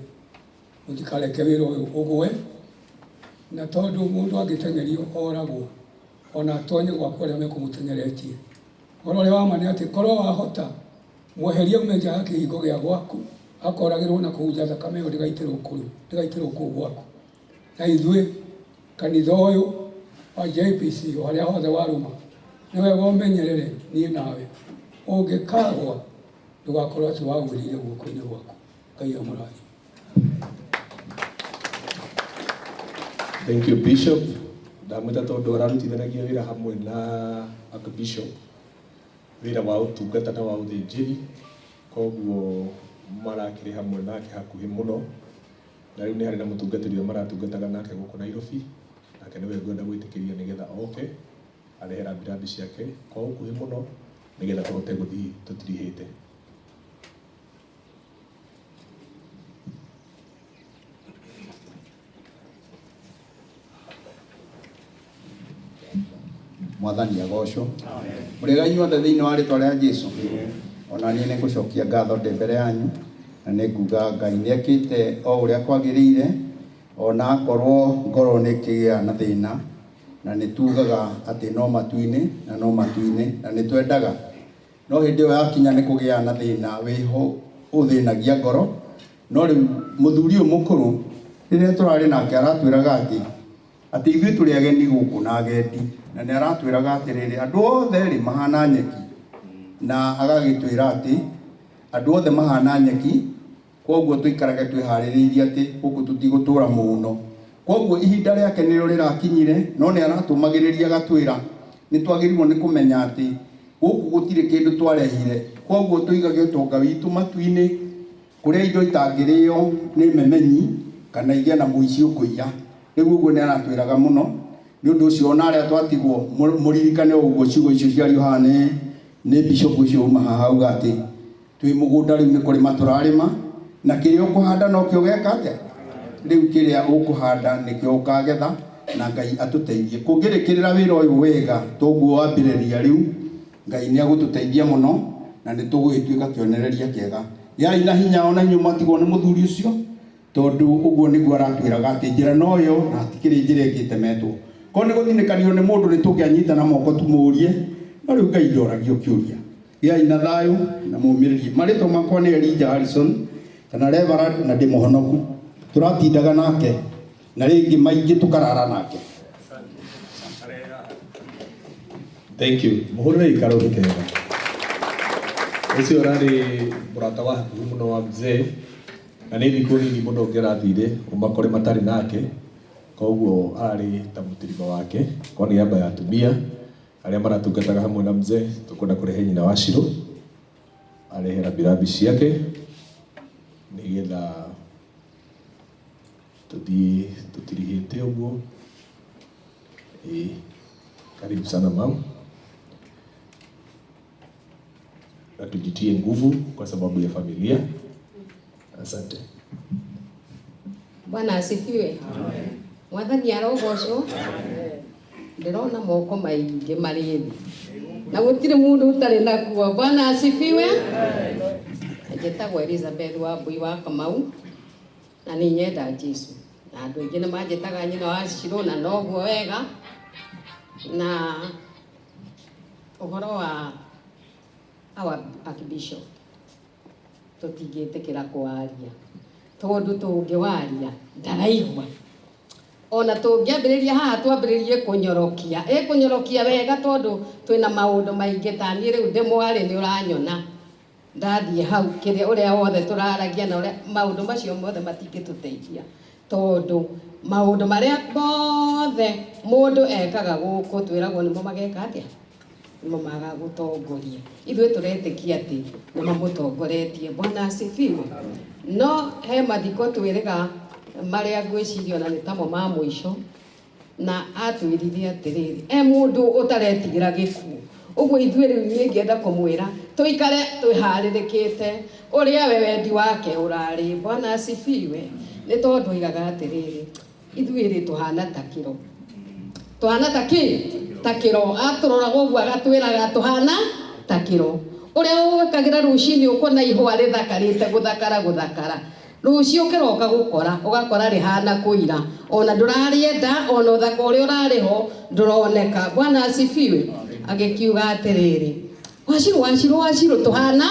mũtikareke wĩra ũyũ ũgwe, na tondũ mũndũ angĩteng'erio oragwo, ona atonye gwaku arĩa mekũmũteng'eretie. Ũhoro ũrĩa wa ma nĩ atĩ korwo wahota mweherie ume nja ya kĩhingo gĩa gwaku, akoragĩrwo na kũu nja, thakame ĩyo ndĩgaitĩrwo kũu, ndĩgaitĩrwo kũu gwaku. Na ithuĩ kanitha ũyũ wa JPC o harĩa hothe warũma, nĩ wega ũmenyerere niĩ nawe, ũngĩkagwa ndũgakorwo atĩ wagwĩrĩire guoko-inĩ gwaku. Ngai amũrathime. Thank you, Bishop. Ndamwĩta tondũ ararutithanagia wĩra hamwe na Archbishop, wĩra wa ũtungata na wa ũthĩnjĩri, koguo marakĩrĩ hamwe nake hakuhĩ mũno. Na rĩu nĩ harĩ na mũtungatĩri ũrĩa maratungataga nake gũkũ Nairobi, nake nĩwe ngwenda gwĩtĩkĩria nĩgetha oke arehe rambirambi ciake kwa ũkuhĩ mũno, nĩgetha tũhote gũthiĩ tũtirihĩte. Mwathani agocwo. Mũrĩega inyuothe thĩinĩ wa rĩtwa rĩa Jesu. Ona niĩ nĩ ngũcokia ngatho ndĩ mbere yanyu, na nĩ nguga Ngai nĩ ekĩte o ũrĩa kwagĩrĩire, ona akorwo ngoro nĩ ĩkĩgĩa na thĩna, na nĩ tugaga atĩ no matu-inĩ na no matu-inĩ, na nĩ twendaga, no hĩndĩ ĩyo yakinya nĩ kũgĩa na thĩna wĩho ũthĩnagia ngoro. No rĩu mũthuri ũyũ mũkũrũ rĩrĩa tũrarĩ nake aratwĩraga atĩ ithuĩ tũrĩ ageni gũkũ na agendi, na nĩ aratwĩraga atĩrĩrĩ, andũ othe rĩ mahana nyeki, na agagĩtwĩra atĩ andũ othe mahana nyeki, koguo tũikarage twĩharĩrĩirie atĩ gũkũ tũtigũtũra mũno. Koguo ihinda rĩake nĩrĩo rĩrakinyire, no nĩ aratũmagĩrĩria agatwĩra nĩ twagĩrĩirwo nĩ kũmenya atĩ gũkũ gũtirĩ kĩndũ twarehire, koguo tũigage ũtonga witũ matu-inĩ kũrĩa indo itangĩrĩo nĩ memenyi kana igĩe na mũici ũkũiya. Rĩu ũguo nĩ aratwĩraga mũno. Nĩ ũndũ ũcio ona arĩa twatigwo mũririkane ũguo ciugo icio ciario haha nĩ bishop ũcio uma haha auga atĩ twĩ mũgũnda rĩu nĩ kũrĩma tũrarĩma, na kĩrĩa ũkũhanda nokĩo ũgeka atĩa, rĩu kĩrĩa ũkũhanda nĩkĩo ũkagetha, na Ngai atũteithie kũngĩrĩkĩrĩra wĩra ũyũ wega toguo wambĩrĩria rĩu, Ngai nĩ agũtũteithia mũno na nĩ tũgũgĩtuĩka kĩonereria kĩega. Gĩai na hinya ona inyuĩ mwatigwo nĩ mũthuri ũcio, tondũ ũguo nĩguo aratwĩraga atĩ njĩra no ĩyo na hatikĩrĩ njĩra ĩngĩ ĩtemetwo. Korwo nĩ gũthinĩkanio nĩ mũndũ nĩ tũngĩanyita na moko tũmũrie, no rĩu Ngai ndoragio kĩũria. Gĩai na thayũ na mũmĩrĩrie. Marĩtwa makwa nĩ Elijah Harrison kana Reverend, na ndĩ mũhonoku. Tũratindaga nake na rĩngĩ maingĩ tũkarara nake. Thank you. Mũhũrĩre ikaro kega. Ũcio ũrarĩ mũrata wa hakuhĩ mũno wa mzee, na nĩ thikũ nini mũno ũngĩrathire ũmakore matarĩ nake, koguo ararĩ ta mũtirima wake. Kwa niaba ya atumia arĩa maratungataga hamwe na mzee, tũkwenda kũrehe nyina wa Shiro arehe rambirambi ciake nĩgetha tũthiĩ tũtirihĩte ũguo. Ĩĩ, karibu sana mam, na tujitie nguvu kwa sababu ya familia. Asante. Bwana asifiwe. Mwathani arogocwo. Ndĩrona moko maingĩ marĩ thĩ na gũtirĩ mũndũ ũtarĩ nakuo. Bwana asifiwe. Njĩtagwo Elizabeth Wambui wa Kamau na nĩ nyenda Jesu na andũ aingĩ nĩ manjĩtaga nyina wa Shiro na noguo wega. Na ũhoro wa our archbishop tũtingĩtĩkĩra kwaria tondũ tũngĩwaria ndaraigua ona tũngĩambĩrĩria haha twambĩrĩrie kũnyorokia ĩkũnyorokia wega tondũ twĩna maũndũ maingĩ ta niĩ rĩu ndĩ mwarĩ nĩ ũranyona ndathiĩ hau kĩrĩa ũrĩa wothe tũraragia na ũrĩa maũndũ macio mothe matingĩtũteithia tondũ maũndũ marĩa mothe mũndũ ekaga gũkũ twĩragwo nĩmo mageka atĩa nĩmo magagũtongoria. Ithuĩ tũretĩkia atĩ nĩ mamũtongoretie. Bwana asifiwe. No he mathiko twĩrĩga marĩa ngwĩciria ona nĩ tamo ma mũico na atwĩrire atĩrĩrĩ e mũndũ ũtaretigĩra gĩkuũ. Ũguo ithuĩ rĩu niĩ ngĩenda kũmwĩra tũikare twĩharĩrĩkĩte ũrĩa we wendi wake ũrarĩ. Bwana asifiwe. Nĩ tondũ oigaga atĩrĩrĩ ithuĩ rĩ tũhana ta kĩro, tũhana ta kĩ ta kĩro. Atũroraga ũguo agatwĩraga tũhana ta kĩro. Ũrĩa ũgwĩkagĩra rũcinĩ ũkona ihũa rĩthakarĩte gũthakara gũthakara, rũciũ ũkĩroka gũkora ũgakora rĩhana kũira, ona ndũrarĩenda ona ũthaka ũrĩa ũrarĩ ho ndũroneka. Bwana asifiwe. Agĩkiuga atĩrĩrĩ Wacirũ wacirũ wacirũ tũhana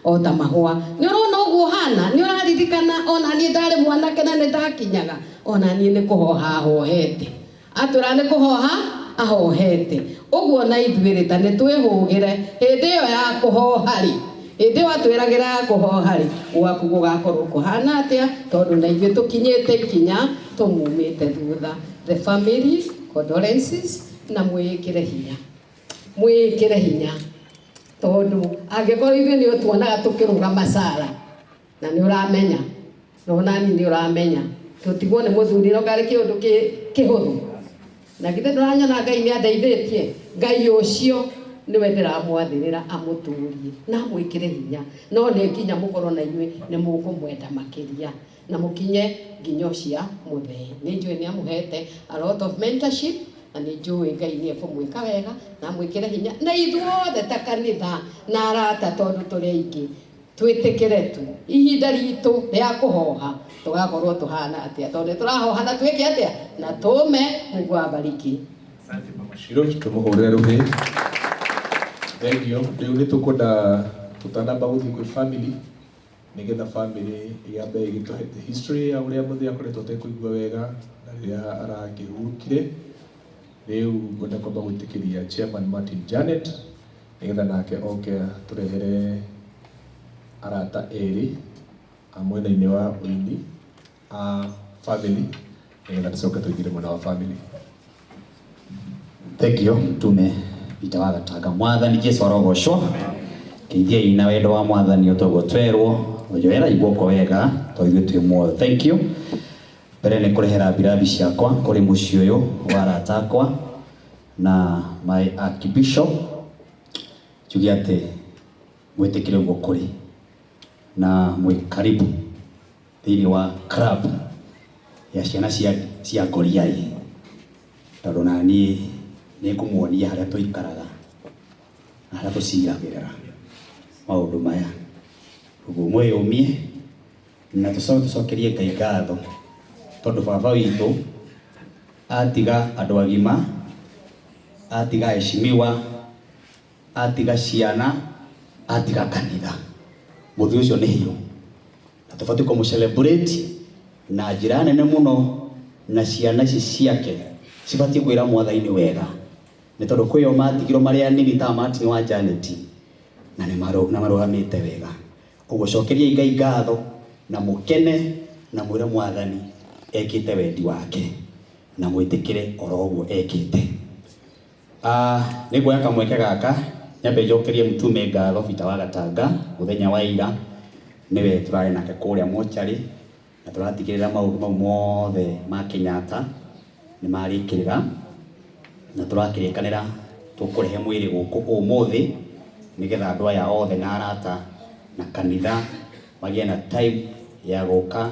o ta mahũa. Nĩ ũrona ũguo ũhana, nĩ ũraririkana ona niĩ ndarĩ mwanake na nĩ ndakinyaga, ona niĩ nĩ kũhoha hohete. Atwĩra nĩ kũhoha ahohete. Ũguo na ithuĩ rĩ ta nĩ twĩhũgĩre hĩndĩ ĩyo ya kũhoha rĩ, hĩndĩ ĩyo atwĩragĩra ya kũhoha rĩ, gwaku gũgakorwo kũhana atĩa, tondũ na ithuĩ tũkinyĩte ikinya tũmumĩte thutha. The family condolences na mwĩĩkĩre hinya, mwĩĩkĩre hinya tondũ angĩkorwo ithuĩ nĩ ũtuonaga tũkĩrũgama Sara na nĩ ũramenya na onani nĩ ũramenya tũtigwo nĩ mũthuri no karĩ kĩũndũ kĩhũthũ. Na githĩ ndũranyona Ngai nĩ andeithĩtie? Ngai ũcio nĩwe ndĩramwathĩrĩra amũtũrie na amwĩkĩre hinya, no nĩ nginya mũkorwo na inyuĩ nĩ mũkũmwenda makĩria na mũkinye nginyo cia mũthee. Nĩ njũĩ nĩ amũhete a lot of mentorship na nĩ njũĩ Ngai nĩ ekũmwĩka wega na amwĩkĩre hinya, na ithuothe ta kanitha na arata tondũ tũrĩ aingĩ twĩtĩkĩre tu ihinda ritũ rĩa kũhoha tũgakorwo tũhana atĩa, tondũ nĩ tũrahoha na twĩke atĩa na tũme. Mungu awabariki. Asante Mama Shiro, tumuhurire ruhi. Thank you. Rĩu nĩ tũkwenda tũtanamba gũthiĩ kwĩ family nĩgetha family ĩyambe ĩgĩtũhe the history ya ũrĩa mũthee akoretwo atekũigua wega na rĩrĩa arakĩhurũkire. Rĩu ngwenda kwamba gwĩtĩkĩria Chairman Martin Janet nĩgetha nake oke tũrehere arata erĩ a mwena-inĩ wa ũini a family nĩgetha tũcoke tũingĩre mwena wa family. Thank you Mtume Peter wa Gatanga. Mwathani Jesu arogocwo. Geithiai na wendo wa Mwathani ũtoguo twerwo ojoera guoko wega to ithuĩ twĩ muoyo. Thank you. Mbere nĩ kũrehera mbirabi ciakwa kũrĩ mũciĩ ũyũ wa arata akwa na my archbishop njuge atĩ mwĩtĩkĩre ũguo kũrĩ na mwĩ karibu thĩinĩ wa club ya ciana cia Ngoriai tondũ na niĩ nĩ ngũmuonia harĩa tũikaraga na harĩa tũciragĩrĩra maũndũ maya. Ũguo mwĩyũmie na tũcokerie Ngai ngatho tondũ baba witũ atiga andũ agima, atiga heshimiwa, atiga ciana, atiga kanitha. Mũthuri ũcio nĩ hero na tũbatiĩ kũmũ celebrate na njĩra nene mũno, na ciana ici ciake cibatiĩ kwĩra Mwathani wega nĩ tondũ kwĩyo matigirwo marĩ anini ta Martin wa Janet na nĩ marũgamĩte wega. Ũguo cokeriai Ngai ngatho na mũkene na mwĩre Mwathani ekĩte wendi wake na mwĩtĩkĩre oro ũguo ekĩte. Nĩ nguoya kamweke gaka nyambe njokerie Mtume ngatho Peter wa Gatanga mũthenya wa ira nĩwe tũrarĩ nake kũrĩa mocarĩ na tũratigĩrĩra maũndũ mau mothe ma Kenyatta nĩ marĩkĩrĩra na tũrakĩrĩkanĩra tũkũrehe mwĩrĩ gũkũ ũmũthĩ nĩgetha andũ aya othe na arata na kanitha magĩe na time ya gũka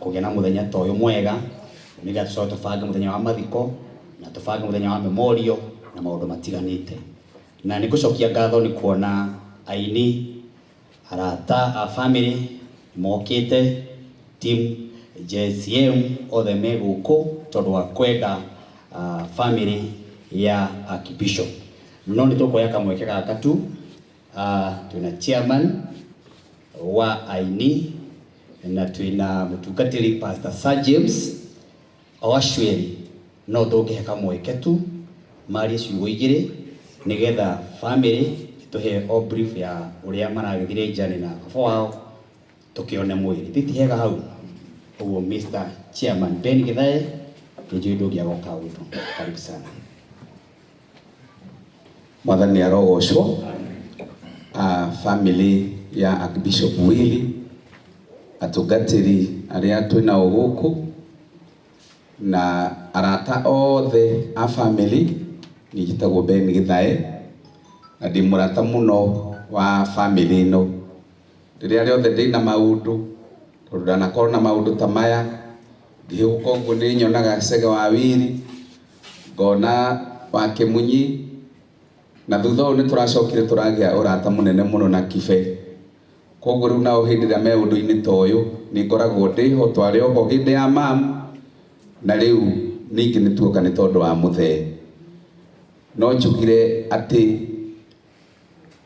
Kũgĩa na mũthenya ta ũyũ mwega nĩgetha tũcoke tũbange mũthenya wa mathiko na tũbange mũthenya wa memorial na maũndũ matiganĩte. Na nĩ ngũcokia ngatho nĩ kuona aini, arata a family mokĩte, team JCM othe me gũkũ tondũ wa kwenda family ya Archbishop. No nĩ tũkuoya kamweke gaka tu, twĩna chairman wa aini na twĩna mũtungatĩri Pastor Sir James, o acio erĩ no tũngĩhe kamweke tu marie ciugo igĩrĩ nĩgetha family ĩtũhe o brief ya ũrĩa maragĩthire journey na baba wao tũkĩone mwĩrĩ. Ti hega hau? Ũguo Mr. Chairman Ben Githae, ndĩnjũĩ ndũngĩaga kaũndũ. Karibu sana. Mwathani arogocwo. Family ya Archbishop Willy, atungatĩri arĩa twĩnao gũkũ na arata othe a family, niĩ njĩtagwo Ben Githae na ndĩ mũrata mũno wa family ĩno. Rĩrĩa rĩothe ndĩna maũndũ, tondũ ndanakorwo na maũndũ ta maya, ngĩhĩũka ũguo nĩ nyonaga Cege wa Wili, ngona wa Kĩmunyi, na thutha ũyũ nĩ tũracokire tũragĩa ũrata mũnene mũno na Kibe. Koguo rĩu nao hĩndĩ ĩrĩa me ũndũ-inĩ ta ũyũ nĩ ngoragwo ndĩho, twarĩ oho hĩndĩ ya mam, na rĩu ningĩ nĩ tuoka nĩ tondũ wa mũthee. No njugire atĩ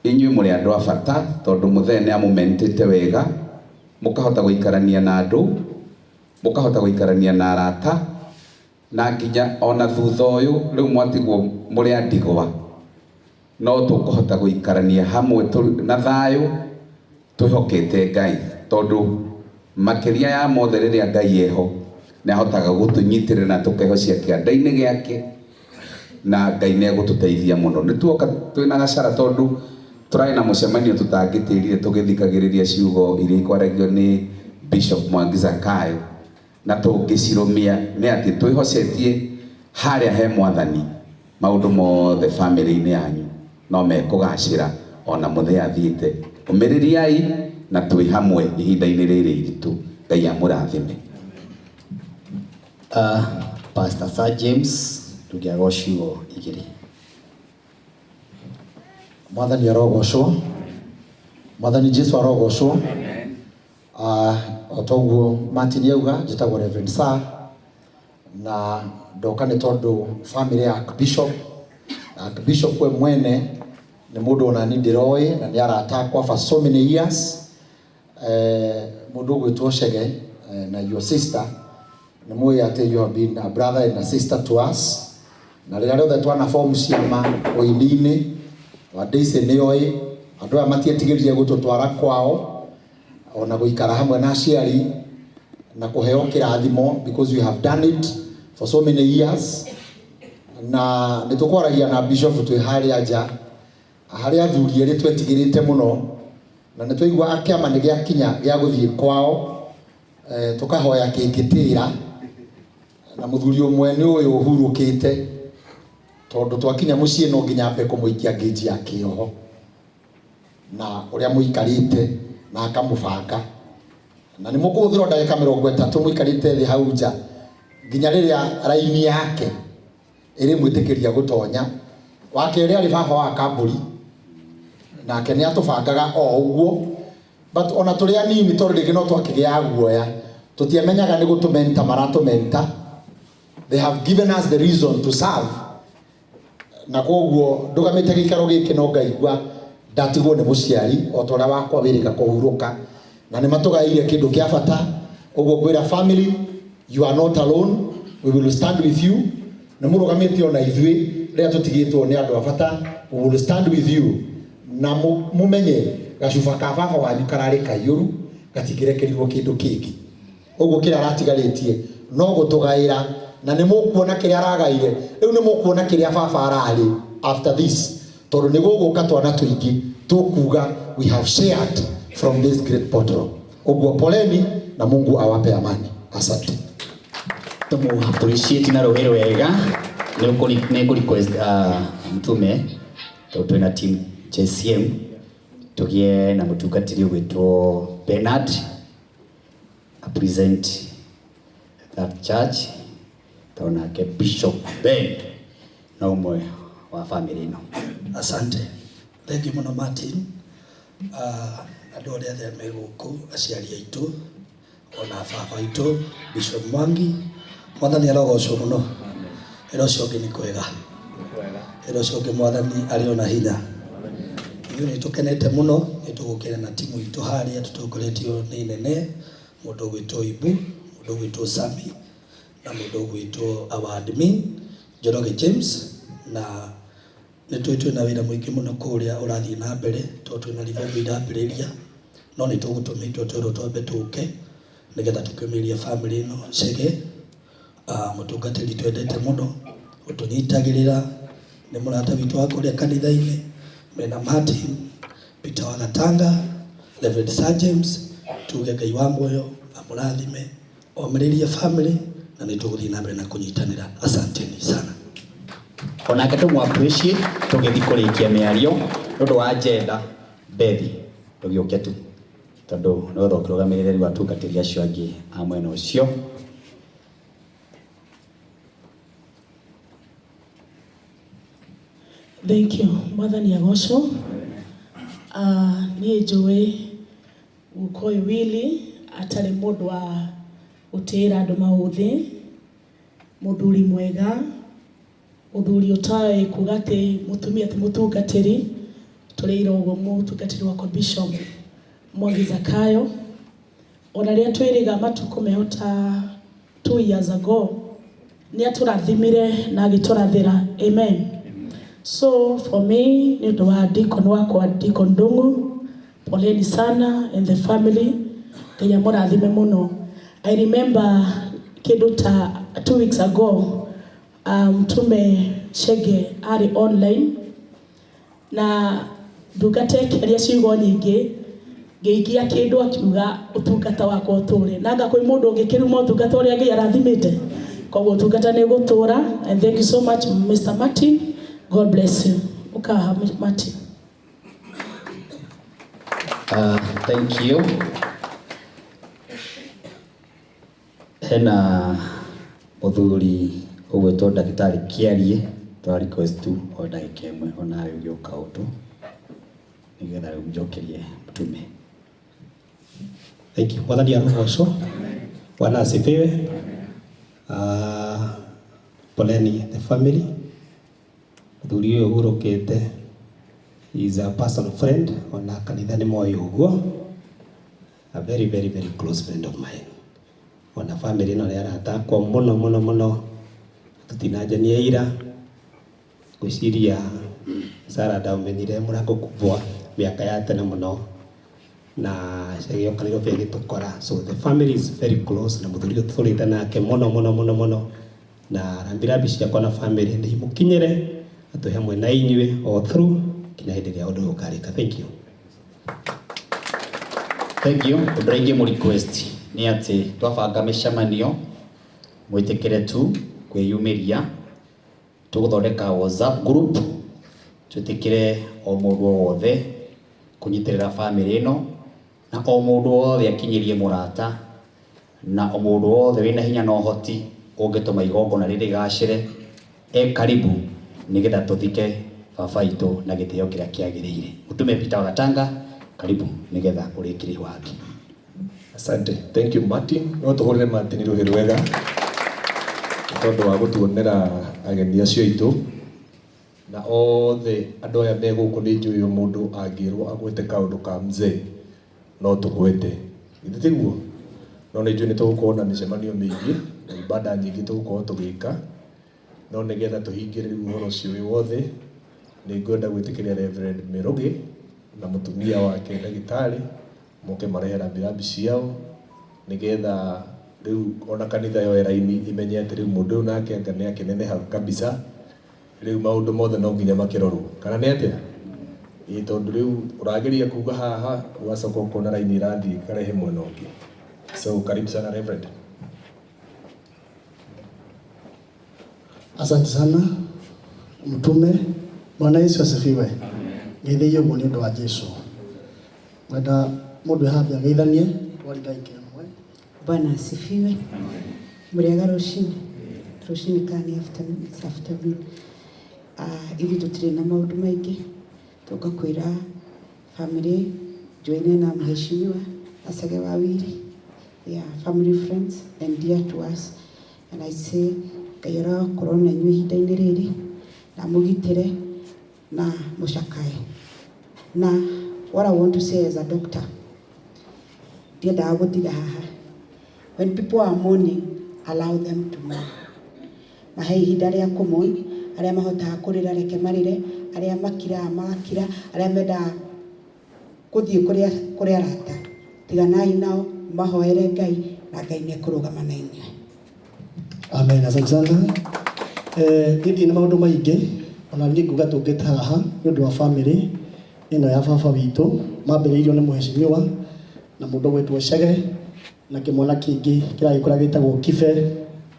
inyuĩ mũrĩ andũ a bata tondũ mũthee nĩ amũmentĩte wega, mũkahota gũikarania na andũ, mũkahota gũikarania na arata, na nginya ona thutha ũyũ rĩu mwatigwo mũrĩ a ndigwa, no tũkũhota gũikarania hamwe na thayũ twĩhokete Ngai, tondũ makĩria ya mothe rĩrĩa Ngai eho nĩ ahotaga gũtũnyitĩrĩra na tũkehocia kĩanda-inĩ gĩake, na Ngai nĩ egũtũteithia mũno. Nĩ tuoka twĩna gacara tondũ tũrarĩ na mũcemanio tũtangĩtĩrire tũgĩthikagĩrĩria ciugo iria ikwaragio nĩ Bishop Mwangi Zakayo, na tũngĩcirũmia nĩ atĩ twĩhocetie harĩa he Mwathani, maũndũ mothe family-inĩ yanyu no mekũgacĩra ona mũthee athiĩte. Ũmĩrĩriai na twĩ hamwe ihinda-inĩ rĩrĩ iritũ. Ngai amũrathime. Pastor Sir James, ndũngĩaga ciugo igĩrĩ. Mwathani arogocwo. Mwathani Jesu arogocwo. O toguo Martin auga, njĩtagwo Reverend Sir, na ndoka nĩ tondũ family ya Archbishop. Archbishop we mwene nĩ mũndũ ona niĩ ndĩroĩ na nĩ arata akwa for so many years. Mũndũ ũgwĩtwo Chege, na your sister, nĩ mũĩ atĩ you have been a brother and a sister to us. Na rĩrĩa rĩothe twana form ciama ũini-inĩ wa Daisy nĩ oĩ andũ aya matietigĩrire gũtũtwara kwao ona gũikara hamwe na aciari na kũheo kĩrathimo, because we have done it for so many years. Na nĩ tũkwaragia na bishop twĩ harĩa nja, harĩa athuri erĩ twetigĩrĩte mũno, na nĩ twaigua kĩama nĩ gĩakinya gĩa gũthiĩ kwao, tũkahoya kĩngĩtĩra, na mũthuri ũmwe nĩ ũyũ ũhurũkĩte, tondũ twakinya mũciĩ no nginya ambe kũmũikia ngĩnji ya kĩoho na ũrĩa mũikarĩte na akamũbanga, na nĩ mũkũhũthĩrwo ndagĩka 30 mũikarĩte thĩ hau nja nginya rĩrĩa raini yake ĩrĩmwĩtĩkĩria gũtonya. Wa kerĩ arĩ baba wa Kambũri, nake nĩ atũbangaga o ũguo, but ona tũrĩ anini tondũ rĩngĩ no twakĩgĩaga guoya, tũtiamenyaga nĩ gũtũmenta maratũmenta. They have given us the reason to serve, na koguo ndũgamĩte gĩikaro gĩkĩ no ngaigua ndatigwo nĩ mũciari o ta ũrĩa wakwa wĩrĩga kũhurũka, na nĩ matũgaĩire kĩndũ kĩa bata. Ũguo ngwĩra family, you are not alone, we will stand with you. Nĩ mũrũgamĩte ona ithuĩ rĩrĩa tũtigĩtwo nĩ andũ a bata, we will stand with you. Na mũmenye gacuba ka baba wanyu kararĩ kaiyũru, gatingĩrekerirwo kĩndũ kĩngĩ. Ũguo kĩrĩa aratigarĩtie no gũtũgaĩra, na nĩ mũkuona kĩrĩa aragaire. Rĩu nĩ mũkuona kĩrĩa baba ararĩ after this, tondũ nĩ gũgũka twana tũingĩ tũkuga we have shared from this great bottle. Ũguo poleni na Mungu awape amani. Asante. Tũmũ appreciate na rũhĩ rwega. Nĩ ngũ request mtume, tondũ twĩna team JCM, tũgĩe na mũtungatĩri ũgwĩtwo Bernard. a present that church tondũ nake Bishop Ben no ũmwe wa family ĩno. Asante. Thank you mũno Martin. Andũ arĩa othe me gũkũ, aciari aitũ, ona baba aitũ, Bishop Mwangi, Mwathani arogocwo mũno. Ĩra ũcio ũngĩ nĩ kwega. Ĩra ũcio ũngĩ Mwathani arĩ ona hinya. Ithuĩ nĩ tũkenete mũno, nĩ tũgũkĩra na timu itũ harĩa tũtongoretio nĩ nene, mũndũ ũgwĩtwo Ibu, mũndũ ũgwĩtwo Sami, na mũndũ ũgwĩtwo our admin, Njoroge James, na nĩ tũĩ twĩna wĩra mũingĩ mũno kũrĩa ũrathiĩ na mbere tondũ twĩna revival irambĩrĩria, no nĩ tũgũtũmĩtwo twerwo twambe tũke nĩgetha tũkĩũmĩrĩrie family ĩno Chege, mũtungatĩri twendete mũno, ũtũnyitagĩrĩra, nĩ mũrata witũ wa kũrĩa kanitha-inĩ, mena Martin, Peter wa Gatanga, Reverend Sir James, tuge Ngai wa muoyo amũrathime, omĩrĩrie family, na nĩ tũgũthiĩ na mbere na kũnyitanĩra. Asanteni sana. Onake tũmũ appreciate tũgĩthiĩ kũrĩkia mĩario nĩ ũndũ wa agenda Bethi ndũgĩũke tu tondũ nĩwetha ũkĩrũgamĩrĩre rĩu atungatĩri acio angĩ a mwena ũcio. Thank you. Mwathani agocwo. Niĩ njũĩ guka ũyũ Willy atarĩ mũndũ wa gũtĩĩra andũ maũthĩ, mũthuri mwega, mũthuri ũtoĩ kuga atĩ mũtumia ti mũtungatĩri, tũrĩire ũguo mũtungatĩri wakwa Bishop Mwangi Zakayo. Ona rĩrĩa twĩrĩga matukũ meho ta 2 years ago, nĩ atũrathimire na agĩtũrathĩra. Amen. So for me, nĩ ũndũ wa deacon wakwa Deacon Ndung'u, poleni sana and the family, Ngai amũrathime mũno. I remember kĩndũ ta 2 weeks ago, Mtume Chege arĩ online na ndungata ĩkĩaria ciugo nyingĩ, ngĩikia kĩndũ akiuga ũtungata wakwa ũtũre, na anga kwĩ mũndũ ũngĩkĩruma ũtungata ũrĩa Ngai arathimĩte, koguo ũtungata nĩ ũgũtũra. And thank you so much Mr. Martin, God bless you. Ũkaha Martin. Thank you. Hena mũthuri ũgwĩtwo ndagĩtarĩ Kĩarie, twa request tu o ndagĩka ĩmwe onawe ũgĩũka ũndũ nĩgetha rĩu njokerie mũtume. Thank you. Mwathani arogocwo. Bwana asifiwe. Poleni the family. Mũthuri ũyũ ũhurũkĩte is a personal friend, ona kanitha nĩ moĩ ũguo. A very very very close friend of mine. Ona family ĩno nĩ arata akwa mũno mũno mũno. Tũtinanjania ira. Ngwĩciria Sarah ndaũmenyire mũrango kubwa mĩaka ya tene mũno, na agĩũka Nairobi agĩtũkora. So the family is very close, na mũthuri ũyũ tũtũrĩte nake mũno mũno mũno mũno, na rambirambi ciakwa na family nĩ imũkinyĩre, na twĩ hamwe na inyuĩ all through nginya hĩndĩ ĩrĩa ũndũ ũyũ ũkarĩka. Thank you. Thank you. Ũndũ ũrĩa ingĩmũ request nĩ atĩ twabanga mĩcemanio mwĩtĩkĩre tu kwĩyumĩria, tũgũthondeka WhatsApp group, twĩtĩkĩre o mũndũ o wothe kũnyitĩrĩra family ĩno, na o mũndũ wothe akinyĩrie mũrata, na o mũndũ wothe wĩna hinya na ũhoti ũngĩtũma igongona rĩrĩ rĩgacĩre e karibu, nĩgetha tũthike baba itũ na gĩtĩo kĩrĩa kĩagĩrĩire. Mũtume Peter wa Gatanga, karibu nĩgetha ũrĩkĩrie wake. Asante. Thank you Martin. No tũhũrĩre Martin rũhĩ rwega tondũ wa gũtuonera ageni acio aitũ, na othe andũ aya me gũkũ nĩ njũĩ o mũndũ angĩrwo agwete kaũndũ ka mzee no tũgwete, githĩ tiguo? No nĩ njũĩ nĩ tũgũkorwo na mĩcemanio mĩingĩ na ibada nyingĩ tũgũkorwo tũgĩka, no nĩgetha tũhingĩre rĩu ũhoro ũcio wĩ wothe, nĩ ngwenda gwĩtĩkĩria Reverend Mĩrũgĩ na mũtumia wake ndagĩtarĩ moke marehe rambirambi ciao, nĩgetha rĩu ona kanitha yoe raini imenye atĩ rĩu mũndũ ũyũ nake anga nĩ akĩneneha kabisa, rĩu maũndũ mothe no nginya makĩrorwo, kana nĩ atĩa? Ĩĩ, tondũ rĩu ũrageria kuga haha ũgacoka ũkona raini ĩrathiĩ ĩkarehe mwena ũngĩ. So karibu sana Reverend. Asante sana Mtume. Bwana Yesu asifiwe. Ngeithĩirio ũguo nĩ ũndũ wa Jesu. Ngwenda mũndũ wĩ haha ageithanie twari ndagĩka ĩmwe. Bwana asifiwe. Mũrĩega rũcinĩ? Rũcinĩ kana nĩ afternoon? It's afternoon. Ithuĩ tũtirĩ na maũndũ maingĩ, tũka kwĩra family joine na mheshimiwa Asage Wawiri. They are family friends and dear to us, and I say Ngai arokorwo na inyuĩ ihinda-inĩ rĩrĩ, na mũgitĩre na mũcakae. Na what I want to say as a doctor, ndiendaga gũtiga haha. When people are mourning, allow them to mourn. Mahe ihinda rĩa kũmourn. Arĩa mahotaga kũrĩra, reke marĩre. Arĩa makiraga, magakira. Arĩa mendaga gũthiĩ kũrĩa arata, tiganai nao, mahoere Ngai, na Ngai nĩ ekũrũgama na inyuĩ. Amen, asante sana. Niĩ ndirĩ na maũndũ maingĩ, ona niĩ nguga tũngĩte haha nĩ ũndũ wa family ĩno ya baba witũ, mambĩrĩirio nĩ mheshimiwa na mũndũ ũgwĩtwo Chege na kĩmwana kĩngĩ kĩragĩkũra gĩtagwo Kibe,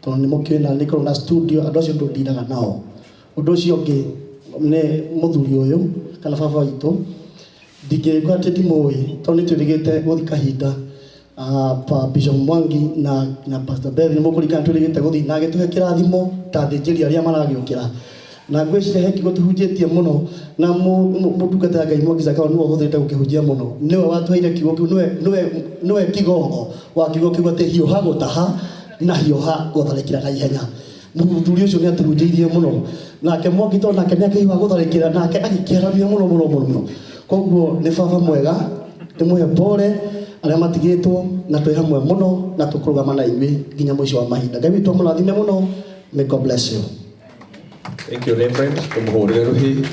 tondũ nĩ mũkĩũĩ na nĩ koragwo na studio, andũ acio ndũndiraga nao. Ũndũ ũcio ũngĩ nĩ mũthuri ũyũ kana baba witũ, ndingĩgĩkorwo atĩ ndimũĩ, tondũ nĩ twĩrĩgĩte gũthiĩ kahinda pa Bishop Mwangi na Pastor Beth nĩ mũkũringana, twĩrĩgĩte gũthiĩ na agĩtũhe kĩrathimo ta athĩnjĩri arĩa maragĩũkĩra, na ngwĩciria he kiugo tũhunjĩtie mũno na mũtungata wa Ngai Mwangi Zakayo nĩwe ũhũthĩrĩte gũkĩhunjia mũno, nĩwe watũheire kiugo kĩu, nĩwe kigogo wa kiugo kĩu atĩ hiũha gũtaha na hiũha gũtharĩkĩra na ihenya. Mũthuri ũcio nĩ atũhunjĩirie mũno, nake Mwangi tondũ nake nĩ akĩhiũha gũtharĩkĩra, nake agĩkĩaramia mũno mũno mũno mũno. Koguo nĩ baba mwega, ndĩmũhe pole arĩa matigĩtwo, na twĩ hamwe mũno na tũkũrũgama na inyuĩ nginya mũico wa mahinda. Ngai witũ amũrathime mũno. May God bless you. Thank you, Reverend. Tũmũhũrĩre rũhĩ.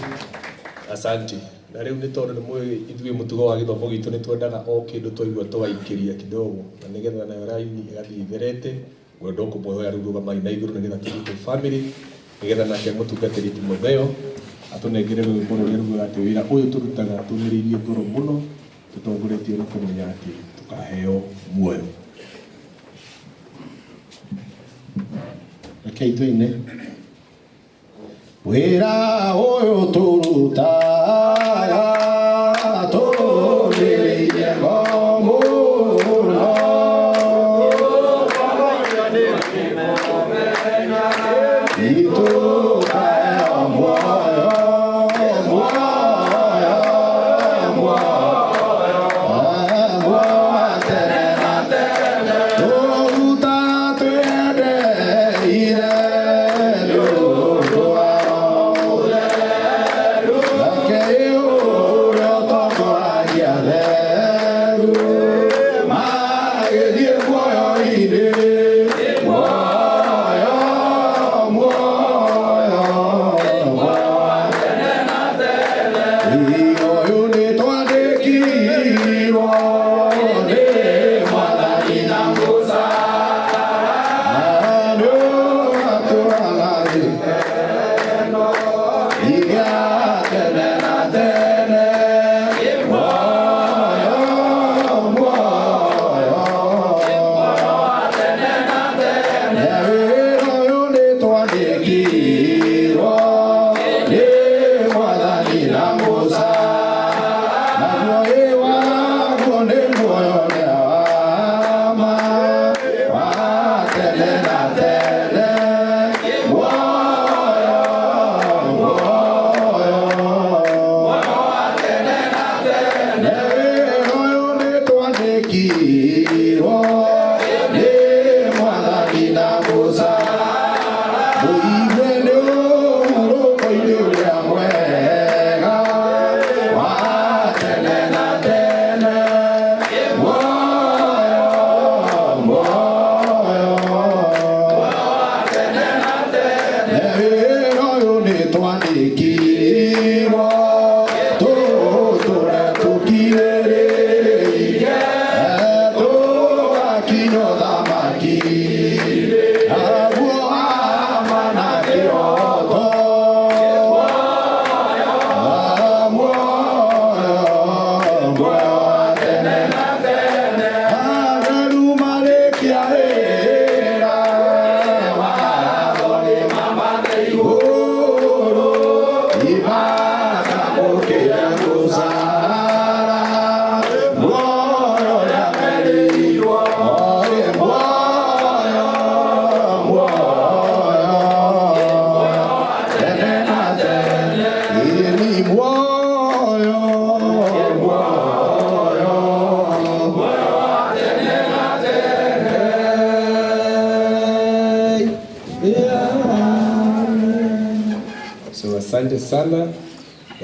Asante. Na rĩu nĩ tondũ nĩ mũĩ ithuĩ mũtugo wa gĩthomo gitũ nĩ twendaga o kĩndũ twaigua tũgaikĩria kidogo, na nĩgetha nayo raini ĩgathiĩ ĩtherete, ngwenda kũmũhoya rĩu rũgamai na igũrũ nĩgetha tũthiĩ kwĩ family, nĩgetha nake mũtungatĩri Timotheo atũnengere rwĩmbo rũrĩa rugaga atĩ wĩra ũyũ tũrutaga tũmĩrĩirie ngoro mũno, tũtongoretio nĩ kũmenya atĩ tũkaheo muoyo. Rekei tũine. Wĩra ũyũ tũrutaga tũmĩrĩirie ngoro mũno, itũkaheo muoyo, muoyo, muoyo, muoyo wa tene na tene. Tũrutaga twĩendeire nĩ ũndũ wa Roho Mũtheru, nake ũrĩa ũtongoragia atheru magĩthiĩ muoyo-inĩ, muoyo, muoyo, muoyo wa tene na tene. Wĩra ũyũ nĩ twandĩkirwo nĩ Mwathani na Musa, na nĩ ũgatũũra thĩ nginya tene na tene. Muoyo, muoyo, wĩra ũyũ nĩ twandĩkirwo nĩ Mwathani na Musa.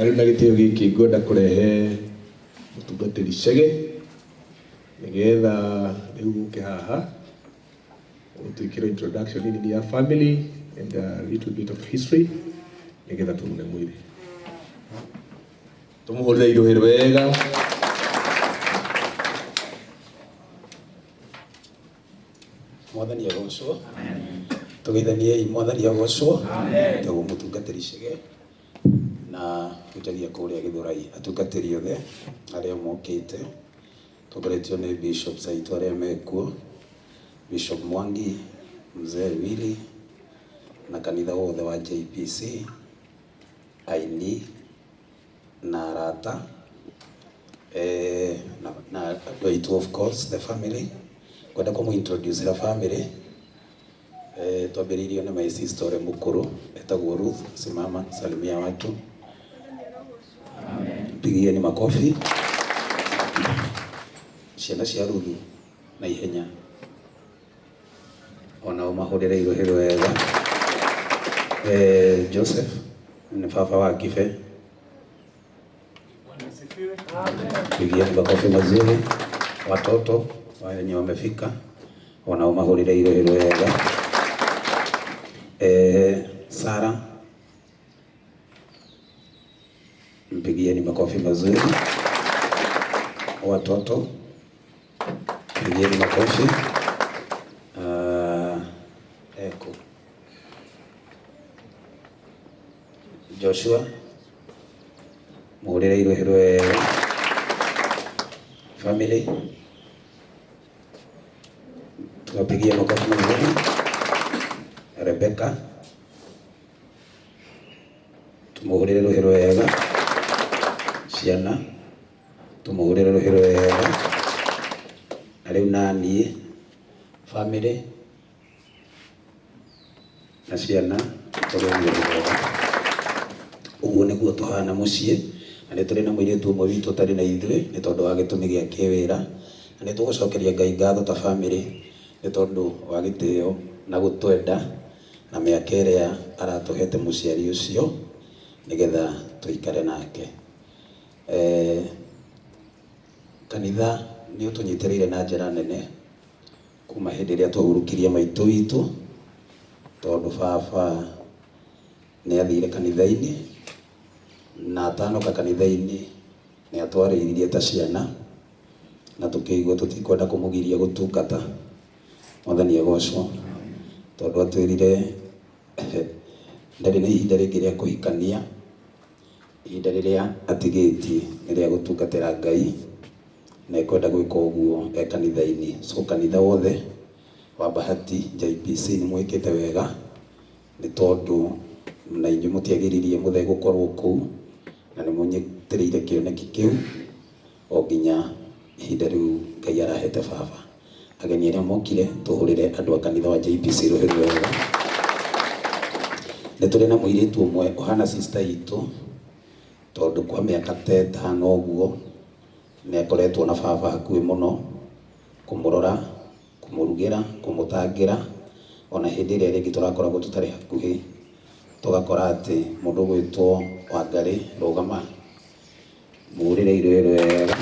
Na rĩu na gĩtĩo gĩkĩ ngwenda kũrehe mũtungatĩri Chege nĩgetha rĩu ũke haha ũtwĩkĩre introduction nini ya family and a little bit of history nĩgetha tũrune mwĩrĩ. Tũmũhũrĩre irũhĩ wega. Mwathani agocwo. Tũgeithaniei Mwathani agocwo. Tagwo mũtungatĩri Chege na hunjagia kũrĩa Gĩthũrai. Atungatĩri othe arĩa mokĩte tongoretio nĩ bishops aitũ arĩa mekuo, Bishop Mwangi, Mzee Willy na kanitha wothe wa JPC, aini na arata na andũ aitũ, of course the family. Ngwenda kũmũ introduce ra family. Twambĩrĩirio na my sister ũrĩa mũkũrũ etagwo Ruth. Simama, salimia watu, pigieni makofi. Ciana cia Ruth na ihenya onao mahũrĩre irũhĩ wega. Joseph nĩ baba wa Kibe, pigieni makofi mazuri. Watoto wenye wamefika onao mahũrĩre irũhĩ wega. Sara, mpigieni makofi mazuri. Watoto pigieni makofi. Eko Joshua, muhũrĩre irũhĩ wega. Family, tuwapigie makofi mazuri. Rebecca, tumuhũrĩre rũhĩ wega. Ciana, tumuhũrĩre rũhĩ wega. Na rĩu naniĩ family na ciana tũrĩre wega. Ũguo nĩguo tũhana mũciĩ. Na nĩ tũrĩ na mũirĩtu ũmwe witũ ũtarĩ na ithuĩ nĩ tondũ wa gĩtũmi gĩa kĩwĩra, na nĩ tũgũcokeria Ngai ngatho ta family nĩ tondũ wa gĩtĩo na gũtwenda na mĩaka ĩrĩa aratũhete mũciari ũcio nĩgetha tũikare nake. Kanitha nĩ ũtũnyitĩrĩire na njĩra nene kuma hĩndĩ ĩrĩa twahurũkirie maitũ witũ, tondũ baba nĩ athire kanitha-inĩ na atanoka kanitha-inĩ nĩ atwarĩirie ta ciana na tũkĩigua tũtikwenda kũmũgiria gũtungata. Mwathani agocwo, tondũ atwĩrire ndarĩ na ihinda rĩngĩ rĩa kũhikania, ihinda rĩrĩa atigĩtie nĩ rĩa gũtungatĩra Ngai na ekwenda gwĩka ũguo e kanitha-inĩ. So kanitha wothe wa Bahati JPC nĩ mwĩkĩte wega nĩ tondũ na inyuĩ mũtiagĩririe mũthee gũkorwo kũu na nĩ mũnyitĩrĩire kĩoneki kĩu o nginya ihinda rĩu Ngai arahete baba. Ageni arĩa mokire tũhũrĩre andũ a kanitha wa JPC rũhĩ rwega. Nĩ tũrĩ na mũirĩtu ũmwe ũhana sister itũ, tondũ kwa mĩaka ta ĩtano ũguo nĩ akoretwo na baba hakuhĩ mũno kũmũrora, kũmũrugĩra, kũmũtangĩra, ona hĩndĩ ĩrĩa rĩngĩ tũrakoragwo tũtarĩ hakuhĩ tũgakora atĩ mũndũ ũgwĩtwo Wangarĩ, rũgama, mũhũrĩre irũhĩ wega.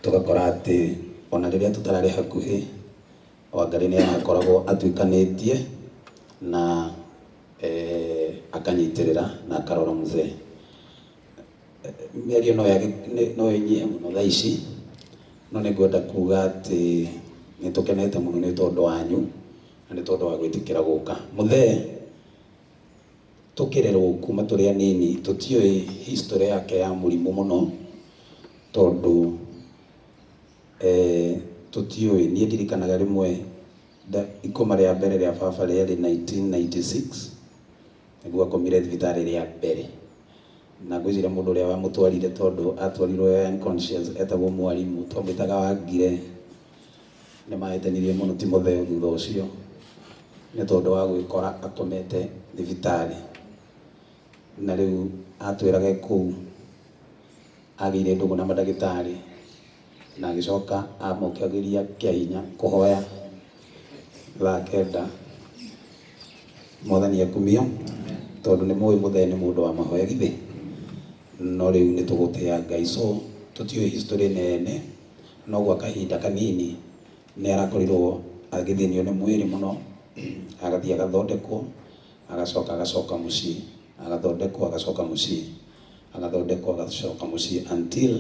Tũgakora atĩ ona rĩrĩa tũtararĩ hakuhĩ Wangarĩ nĩ arakoragwo atuĩkanĩtie na akanyitĩrĩra na akarora mzee. Mĩario no yage no ĩnyihe mũno thaa ici, no nĩ ngwenda kuga atĩ nĩ tũkenete mũno nĩ tondũ wanyu na nĩ tondũ wa gwĩtĩkĩra gũka. Mũthee tũkĩrerwo kuma tũrĩ anini tũtiũĩ history yake ya mũrimũ mũno, tondũ tũtiũĩ. Niĩ ndirikanaga rĩmwe ikoma rĩa mbere rĩa baba rĩarĩ 1996 nĩguo akomire thibitarĩ rĩa mbere, na ngwĩciria mũndũ ũrĩa wamũtwarire tondũ atwarirwo e unconscious etagwo mwarimũ, twamwĩtaga Wangire. Nĩ mahĩtanirie mũno Timotheo thutha ũcio nĩ tondũ wa gwĩkora akomete thibitarĩ, na rĩu atwĩraga e kũu agĩire ndũgũ na mandagĩtarĩ na agĩcoka amũkagĩria kĩa hinya kũhoya thaa 9. Mwathani akumio. Tondũ nĩ mũĩ mũthee nĩ mũndũ wa mahoya githĩ, no rĩu nĩ tũgũtĩa Ngai, so tũtiũĩ history nene, no gwa kahinda kanini nĩ arakorirwo agĩthĩnio nĩ mwĩrĩ mũno, agathiĩ agathondekwo, agacoka agacoka mũciĩ, agathondekwo agacoka mũciĩ, agathondekwo agacoka mũciĩ until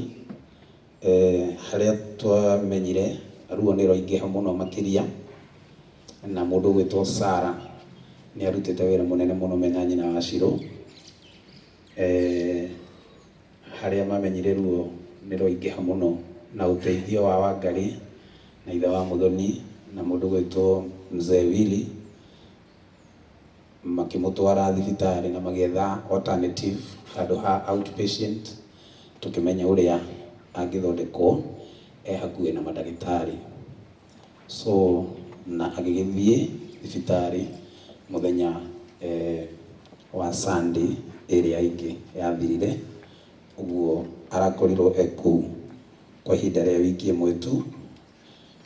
harĩa twamenyire ruo nĩ rwaingĩha mũno makĩria, na mũndũ ũgwĩtwo Sarah nĩ arutĩte wĩra mũnene mũno mena nyina wa Shiro, harĩa mamenyire ruo nĩ rwaingĩha mũno, na ũteithio wa Wangarĩ na ithe wa Muthoni na mũndũ ũgwĩtwo Mzee Willy makĩmũtwara thibitarĩ na magĩetha alternative handũ ha outpatient, tũkĩmenya ũrĩa angĩthondekwo e hakuhĩ na mandagĩtarĩ. So na agĩgĩthiĩ thibitarĩ mũthenya wa Sunday ĩrĩa ĩngĩ yathirire, ũguo arakorirwo e kũu kwa ihinda rĩa wiki ĩmwe tu,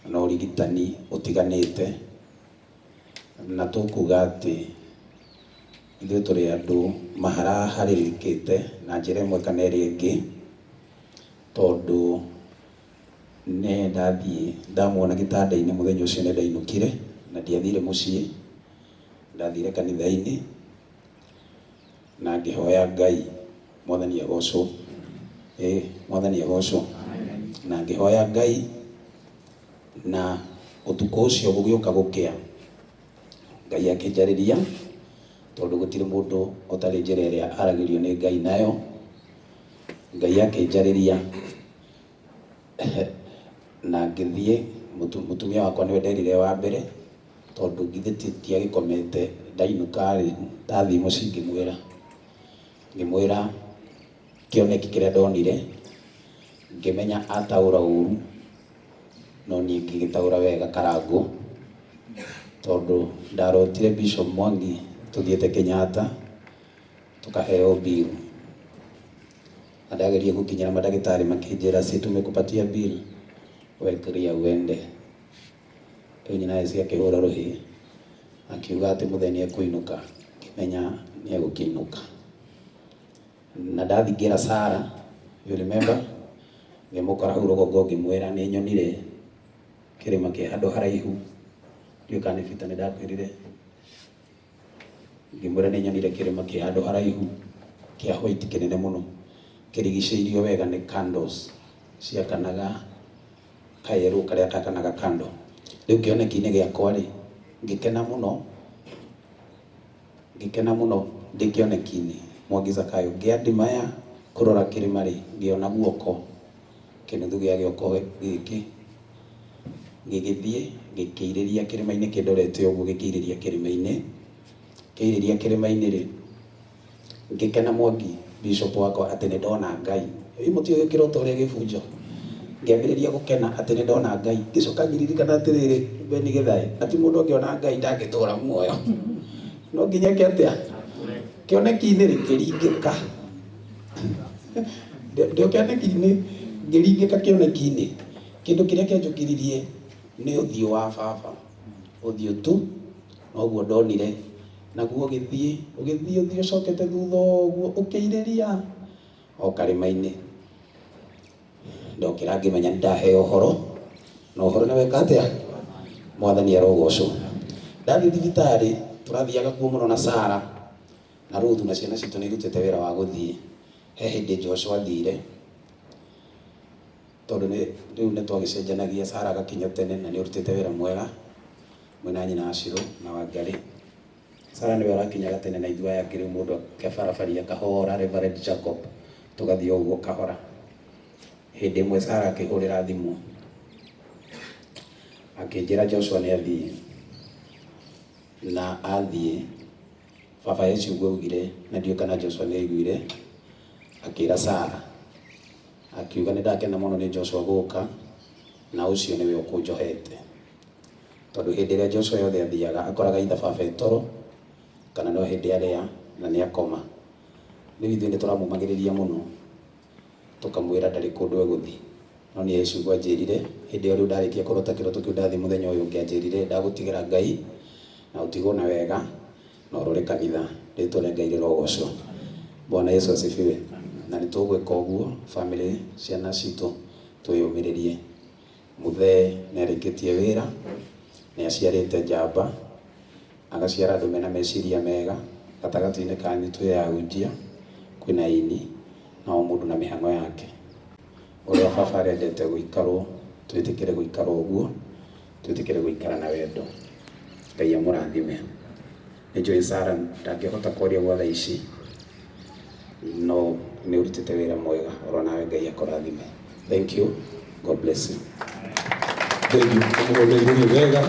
na ũrigitani ũtiganĩte, na tũkuga atĩ ithuĩ tũrĩ andũ maharaharĩrĩkĩte na njĩra ĩmwe kana ĩrĩa ĩngĩ, tondũ nĩ ndathiĩ ndamuona gĩtanda-inĩ mũthenya ũcio nĩ ndainũkire na ndiathire mũciĩ, ndathire kanitha-inĩ na ngĩhoya Ngai, Mwathani agocwo, Mwathani agocwo, na ngĩhoya Ngai, na ũtukũ ũcio gũgĩũka gũkĩa, Ngai akĩnjarĩria, tondũ gũtirĩ mũndũ ũtarĩ njĩra ĩrĩa aragĩrio nĩ Ngai nayo. Ngai akĩnjarĩria na ngĩthiĩ, mũtumia wakwa nĩwe nderire wa mbere, tondũ githĩ tiagĩkomete, ndainũka rĩ, ndathiĩ mũciĩ ngĩmwĩra kĩoneki kĩrĩa ndonire, ngĩmenya ataũra ũru, no niĩ ngĩgĩtaũra wega Karangũ, tondũ ndarotire Bishop Mwangi tũthiĩte Kenyatta tũkaheo bill, na ndageria gũkinyĩra mandagĩtarĩ makĩnjĩra, si tumekupatia bill, we clear uende. Rĩu nyina eci akĩhũra rũhĩ akiuga atĩ mũthee nĩ ekũinũka, ngĩmenya nĩ egũkĩinũka. Na ndathiĩ ngĩra Sarah, you remember, ngĩmũkora hau rũgongo ngĩmwĩra nĩ nyonire kĩrĩma kĩ handũ haraihu, ndiũĩ kana nĩ Peter nĩ ndakwĩrire, ngĩmwĩra nĩ nyonire kĩrĩma kĩ handũ haraihu kĩa white kĩnene mũno, kĩrigicĩirio wega nĩ candles ciakanaga kayellow karĩa kakanaga candle. Rĩu kĩoneki-inĩ gĩakwa rĩ, ngĩkena mũno, ngĩkena mũno ndĩ kĩoneki-inĩ Mwangi Zakayo, ngĩandimaya kũrora kĩrĩma rĩ, ngĩona guoko, kĩnuthu gĩa gĩoko gĩkĩ gĩgĩthiĩ gĩkĩirĩria kĩrĩma-inĩ kĩndorete ũguo, gĩkĩirĩria kĩrĩma-inĩ, kĩirĩria kĩrĩma-inĩ rĩ, ngĩkena Mwangi Bishop wakwa atĩ nĩ ndona Ngai. Ĩ mũtiũĩ kĩroto ũrĩa gĩbunjo, ngĩambĩrĩria gũkena atĩ nĩ ndona Ngai, ngĩcoka ngĩririkana atĩrĩrĩ, Beni Gĩthaĩ, atĩ mũndũ angĩona Ngai ndangĩtũra muoyo, no nginya eke atĩa? Kĩoneki-inĩ rĩ, ngĩringĩka, ndĩ kĩoneki-inĩ, ngĩringĩka kĩoneki-inĩ, kĩndũ kĩrĩa kĩanjũkĩririe nĩ ũthiũ wa baba, ũthiũ tu noguo ndonire, naguo ũgĩthiĩ ũgĩthiĩ ũthiĩ ũcokete thutha ũguo ũkĩirĩria o karĩma-inĩ. Ndokĩra ngĩmenya nĩ ndaheo ũhoro, na ũhoro nĩ weka atĩa? Mwathani arogocwo. Ndathiĩ thibitarĩ, tũrathiaga kuo mũno na Sarah na Ruthu, na ciana citũ nĩ irutĩte wĩra wa gũthiĩ. He hĩndĩ Joshua athire, tondũ rĩu nĩ twagĩcenjanagia, Sarah agakinya tene na nĩ ũrutĩte wĩra mwega mwĩna nyina wa Shiro na Wangarĩ. Sarah nĩwe ũrakinyaga tene na ithuĩ aya angĩ rĩu mũndũ akabarabaria kahora, Reverend Jacob, tũgathiĩ o ũguo kahora. Hĩndĩ ĩmwe Sarah akĩhũrĩra thimũ akĩnjĩra Joshua nĩ athiĩ, na athiĩ baba Yesu ũguo augire, na ndiũĩ kana Joshua nĩ aiguire, akĩra Sarah akiuga nĩ ndakena mũno nĩ Joshua gũka, na ũcio nĩwe ũkũnjohete, tondũ hĩndĩ ĩrĩa Joshua yothe athiaga akoraga itha baba etoro kana no hĩndĩ arĩa na nĩ akoma. Rĩu ithuĩ nĩ tũramũmagĩrĩria mũno tũkamwĩra ndarĩ kũndũ egũthiĩ, no nĩ Yesu anjĩrire hĩndĩ ĩyo rĩu ndarĩkia kũrota kĩroto kĩu ndathiĩ mũthenya ũyũ ũngĩ, anjĩrire ndagũtigĩra Ngai na ũtigwo na wega na ũrore kanitha. Rĩtwa rĩa Ngai rĩrogocwo. Bwana Yesu asifiwe. Na nĩ tũgwĩka ũguo family ciana citũ twĩyũmĩrĩrie. Mũthee nĩ arĩkĩtie wĩra, nĩ aciarĩte njamba, agaciara andũ mena meciria mega, gatagatĩ-inĩ kanyu twĩ ahunjia, kwĩna aini, na o mũndũ na mĩhang'o yake. Ũrĩa baba arendete gũikarwo, twĩtĩkĩre gũikara ũguo, twĩtĩkĩre gũikara na wendo. Ngai amũrathime. Nĩ njũĩ Sarah ndangĩhota kwaria gwa thaa ici, no nĩ ũrutĩte wĩra mwega, oro nawe Ngai akũrathime. Thank you. God bless you. Thank you. Tũmũhũrĩre wega.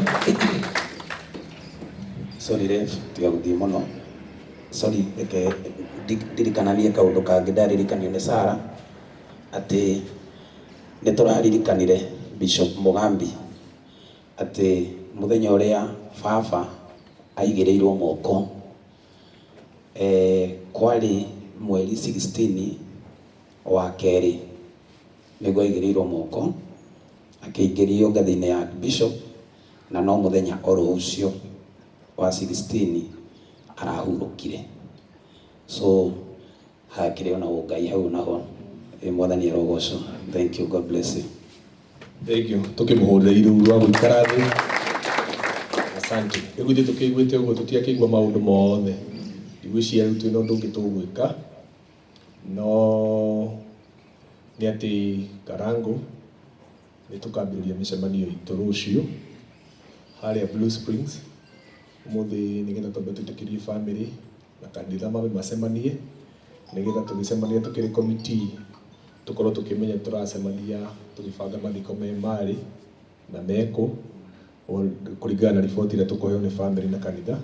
Sorry Rev, tiga gũthiĩ mũno. Sorry, reke ndirikananie kaũndũ kangĩ ndaririkanio nĩ Sarah atĩ nĩ tũraririkanire Bishop Mugambi atĩ mũthenya ũrĩa baba aigĩrĩirwo moko kwarĩ mweri 16 wa kerĩ nĩguo aigĩrĩirwo moko akĩingĩrio ngathĩ-inĩ ya bishop na no mũthenya oro ũcio wa 16 arahurũkire. So hakĩrĩ ona ũngai hau naho. Mwathani arogocwo. Thank you. God bless you. Thank you. Tũkĩmũhũrĩre iruru rwa gũikara thĩ. Asante. Rĩu ithuĩ tũkĩiguĩte ũguo tũtiakĩigua maũndũ mothe. Ndigwĩciria rĩu twĩna ũndũ ũngĩ tũgwĩka. No nĩ atĩ Karango nĩ tũkambĩrĩria mĩcemanio itũ rũciũ harĩa Blue Springs. Ũmũthĩ nĩgetha twambe twĩtĩkĩrie family na kanitha mambe macemanie nĩgetha tũgĩcemania tũkĩrĩ committee tũkorwo tũkĩmenya tũracemania tũgĩbanga mathiko me marĩ na mekũ kũringana na riboti ĩrĩa tũkũheo nĩ family na kanitha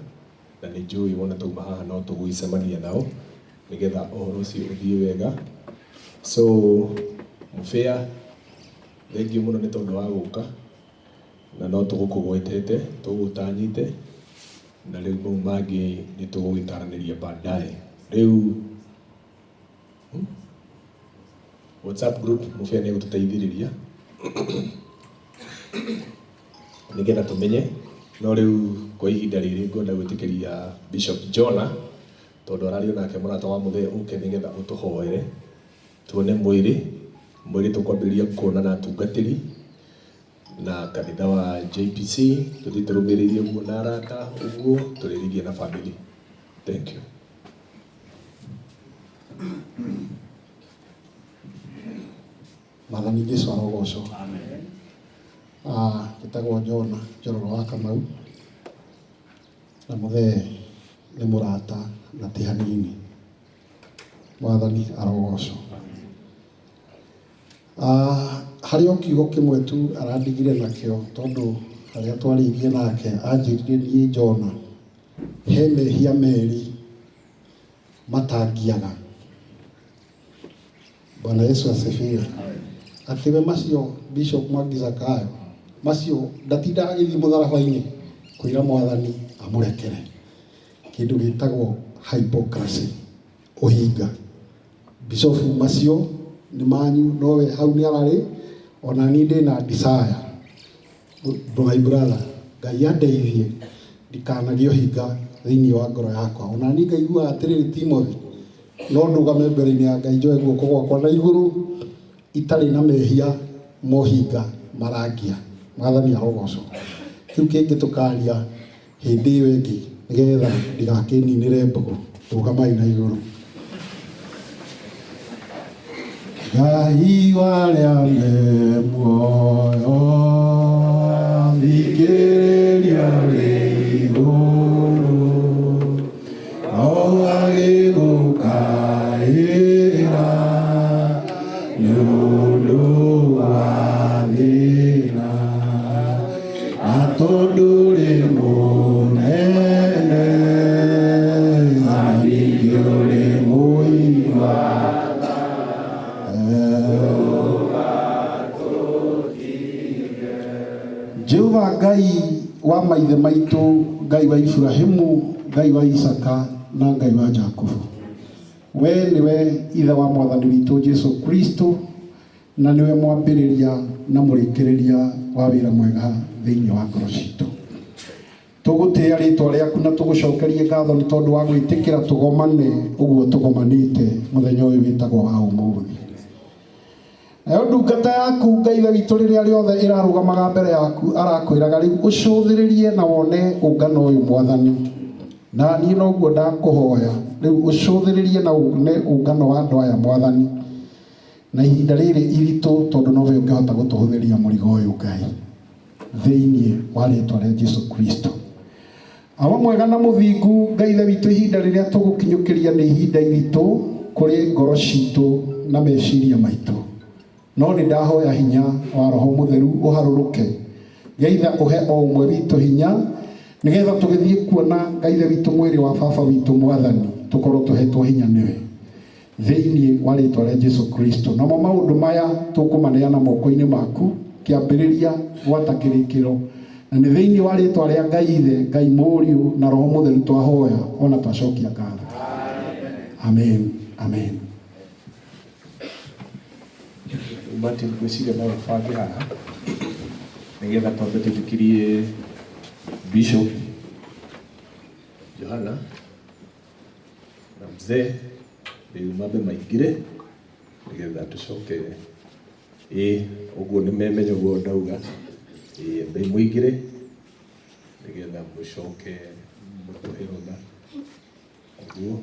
na nĩ njũĩ wona twauma haha no tũgũgĩcemania nao nĩgetha ũhoro ũcio ũthiĩ wega. So Mũbĩa, thengiũ mũno nĩ tondũ wa gũka na no tũgũkũgwetete tũgũtanyĩte na rĩu mau mangĩ nĩ tũgũgĩtaranĩria baadaye. Rĩu WhatsApp group Mũbĩa nĩ egũtũteithĩrĩria nĩgetha tũmenye. No rĩu kwa ihinda rĩrĩ ngwenda gwĩtĩkĩria Bishop Jonah tondũ ararĩ onake mũrata wa mũthee ũke nĩgetha ũtũhoere tuone mwĩrĩ mwĩrĩ tũkwambĩrĩria kuonana atungatĩri na kanitha wa JPC tũthiĩ tũrũmĩrĩirie ũguo na arata ũguo tũrĩrĩrie na family. Thank you. Mwathani Jesu arogocwo. Njĩtagwo Jona Njororo wa Kamau na mũthee nĩ mũrata na ti hanini. Mwathani arogocwo. Harĩ o kiugo kĩmwe tu arandigire nakĩo tondũ harĩa twarĩirie nake anjĩrire niĩ Jona he mehia merĩ matangiaga. Bwana Yesu asifiwe. Atĩ we macio Bishop Mwangi Zakayo macio ndatindaga agĩthiĩ mũtharaba-inĩ kwĩra mwathani amũrekere. Kĩndũ gĩtagwo hypocrisy, ũhinga. Bishop macio nĩ manyu nowe hau nĩ ararĩ ona niĩ ndĩna desire my brother Ngai andeithie ndikanagĩe ũhinga thĩinĩ wa ngoro yakwa. Ona niĩ ngaiguaga atĩrĩrĩ Timothy no ndũgame mbere-inĩ ya Ngai njoe guoko gwakwa na igũrũ itarĩ na mehia mohinga marangia. Mwathani arogocwo. Kĩu kĩngĩ tũkaria hĩndĩ ĩyo ĩngĩ nĩgetha ndigakĩninĩre mbũgũ. Rũgamai na igũrũ. Ngai wa arĩa me muoyo thikĩrĩria ũrĩ igũrũ no agĩgũkaĩra nĩ ũndũ wa thĩna na tondũ ũrĩ mũnene na ningĩ ũrĩ mũigua. Jehova Ngai wa maithe maitũ, Ngai wa Ibrahimu, Ngai wa Isaka na Ngai wa Jakubu, we nĩwe ithe wa mwathani witũ Jesu Kristo na nĩwe mwambĩrĩria na mũrĩkĩrĩria wa wĩra mwega thĩinĩ wa ngoro citũ. Tũgũtĩĩa rĩtwa rĩaku na tũgũcokerie ngatho nĩ tondũ wa gwĩtĩkĩra tũgomane ũguo tũgomanĩte mũthenya ũyũ wĩtagwo wa ũmũthĩ. Nayo ndungata yaku Ngai ithe witũ rĩrĩa rĩothe ĩrarũgamaga mbere yaku arakwĩraga rĩu ũcũthĩrĩrie na wone ũngano ũyũ Mwathani. Na niĩ noguo ndakũhoya rĩu ũcũthĩrĩrie na wone ũngano wa andũ aya Mwathani. Na ihinda rĩrĩ iritũ tondũ nowe ũngĩhota gũtũhũthĩria mũrigo ũyũ Ngai thĩinĩ wa rĩtwa rĩa Jesu Kristo. Awa mwega na mũthingu Ngai ithe witũ ihinda rĩrĩa tũgũkinyũkĩria nĩ ihinda iritũ kũrĩ ngoro citũ na meciria maitũ. No nĩ ndahoya hinya wa Roho Mũtheru ũharũrũke ngeitha ũhe o ũmwe witũ hinya nĩgetha tũgĩthiĩ kuona Ngai ithe witũ mwĩrĩ wa baba witũ Mwathani tũkorwo tũhetwo hinya nĩwe thĩinĩ wa rĩtwa rĩa Jesu Kristo. Namo maũndũ maya tũkũmaneana moko-inĩ maku kĩambĩrĩria gwata kĩrĩkĩro na nĩ thĩinĩ wa rĩtwa rĩa Ngai ithe Ngai Mũriũ na Roho Mũtheru twahoya ona twacokia ngatho. Amen. Amen. Martin ngwĩciria no ũbange haha nĩgetha twambe twĩtĩkĩrie Bishop Johana na mzee rĩu mambe maingĩre nĩgetha tũcoke ĩ ũguo nĩ memenya ũguo ndauga ĩ ambei mũingĩre nĩgetha mũcoke mũtũhe rũtha ũguo.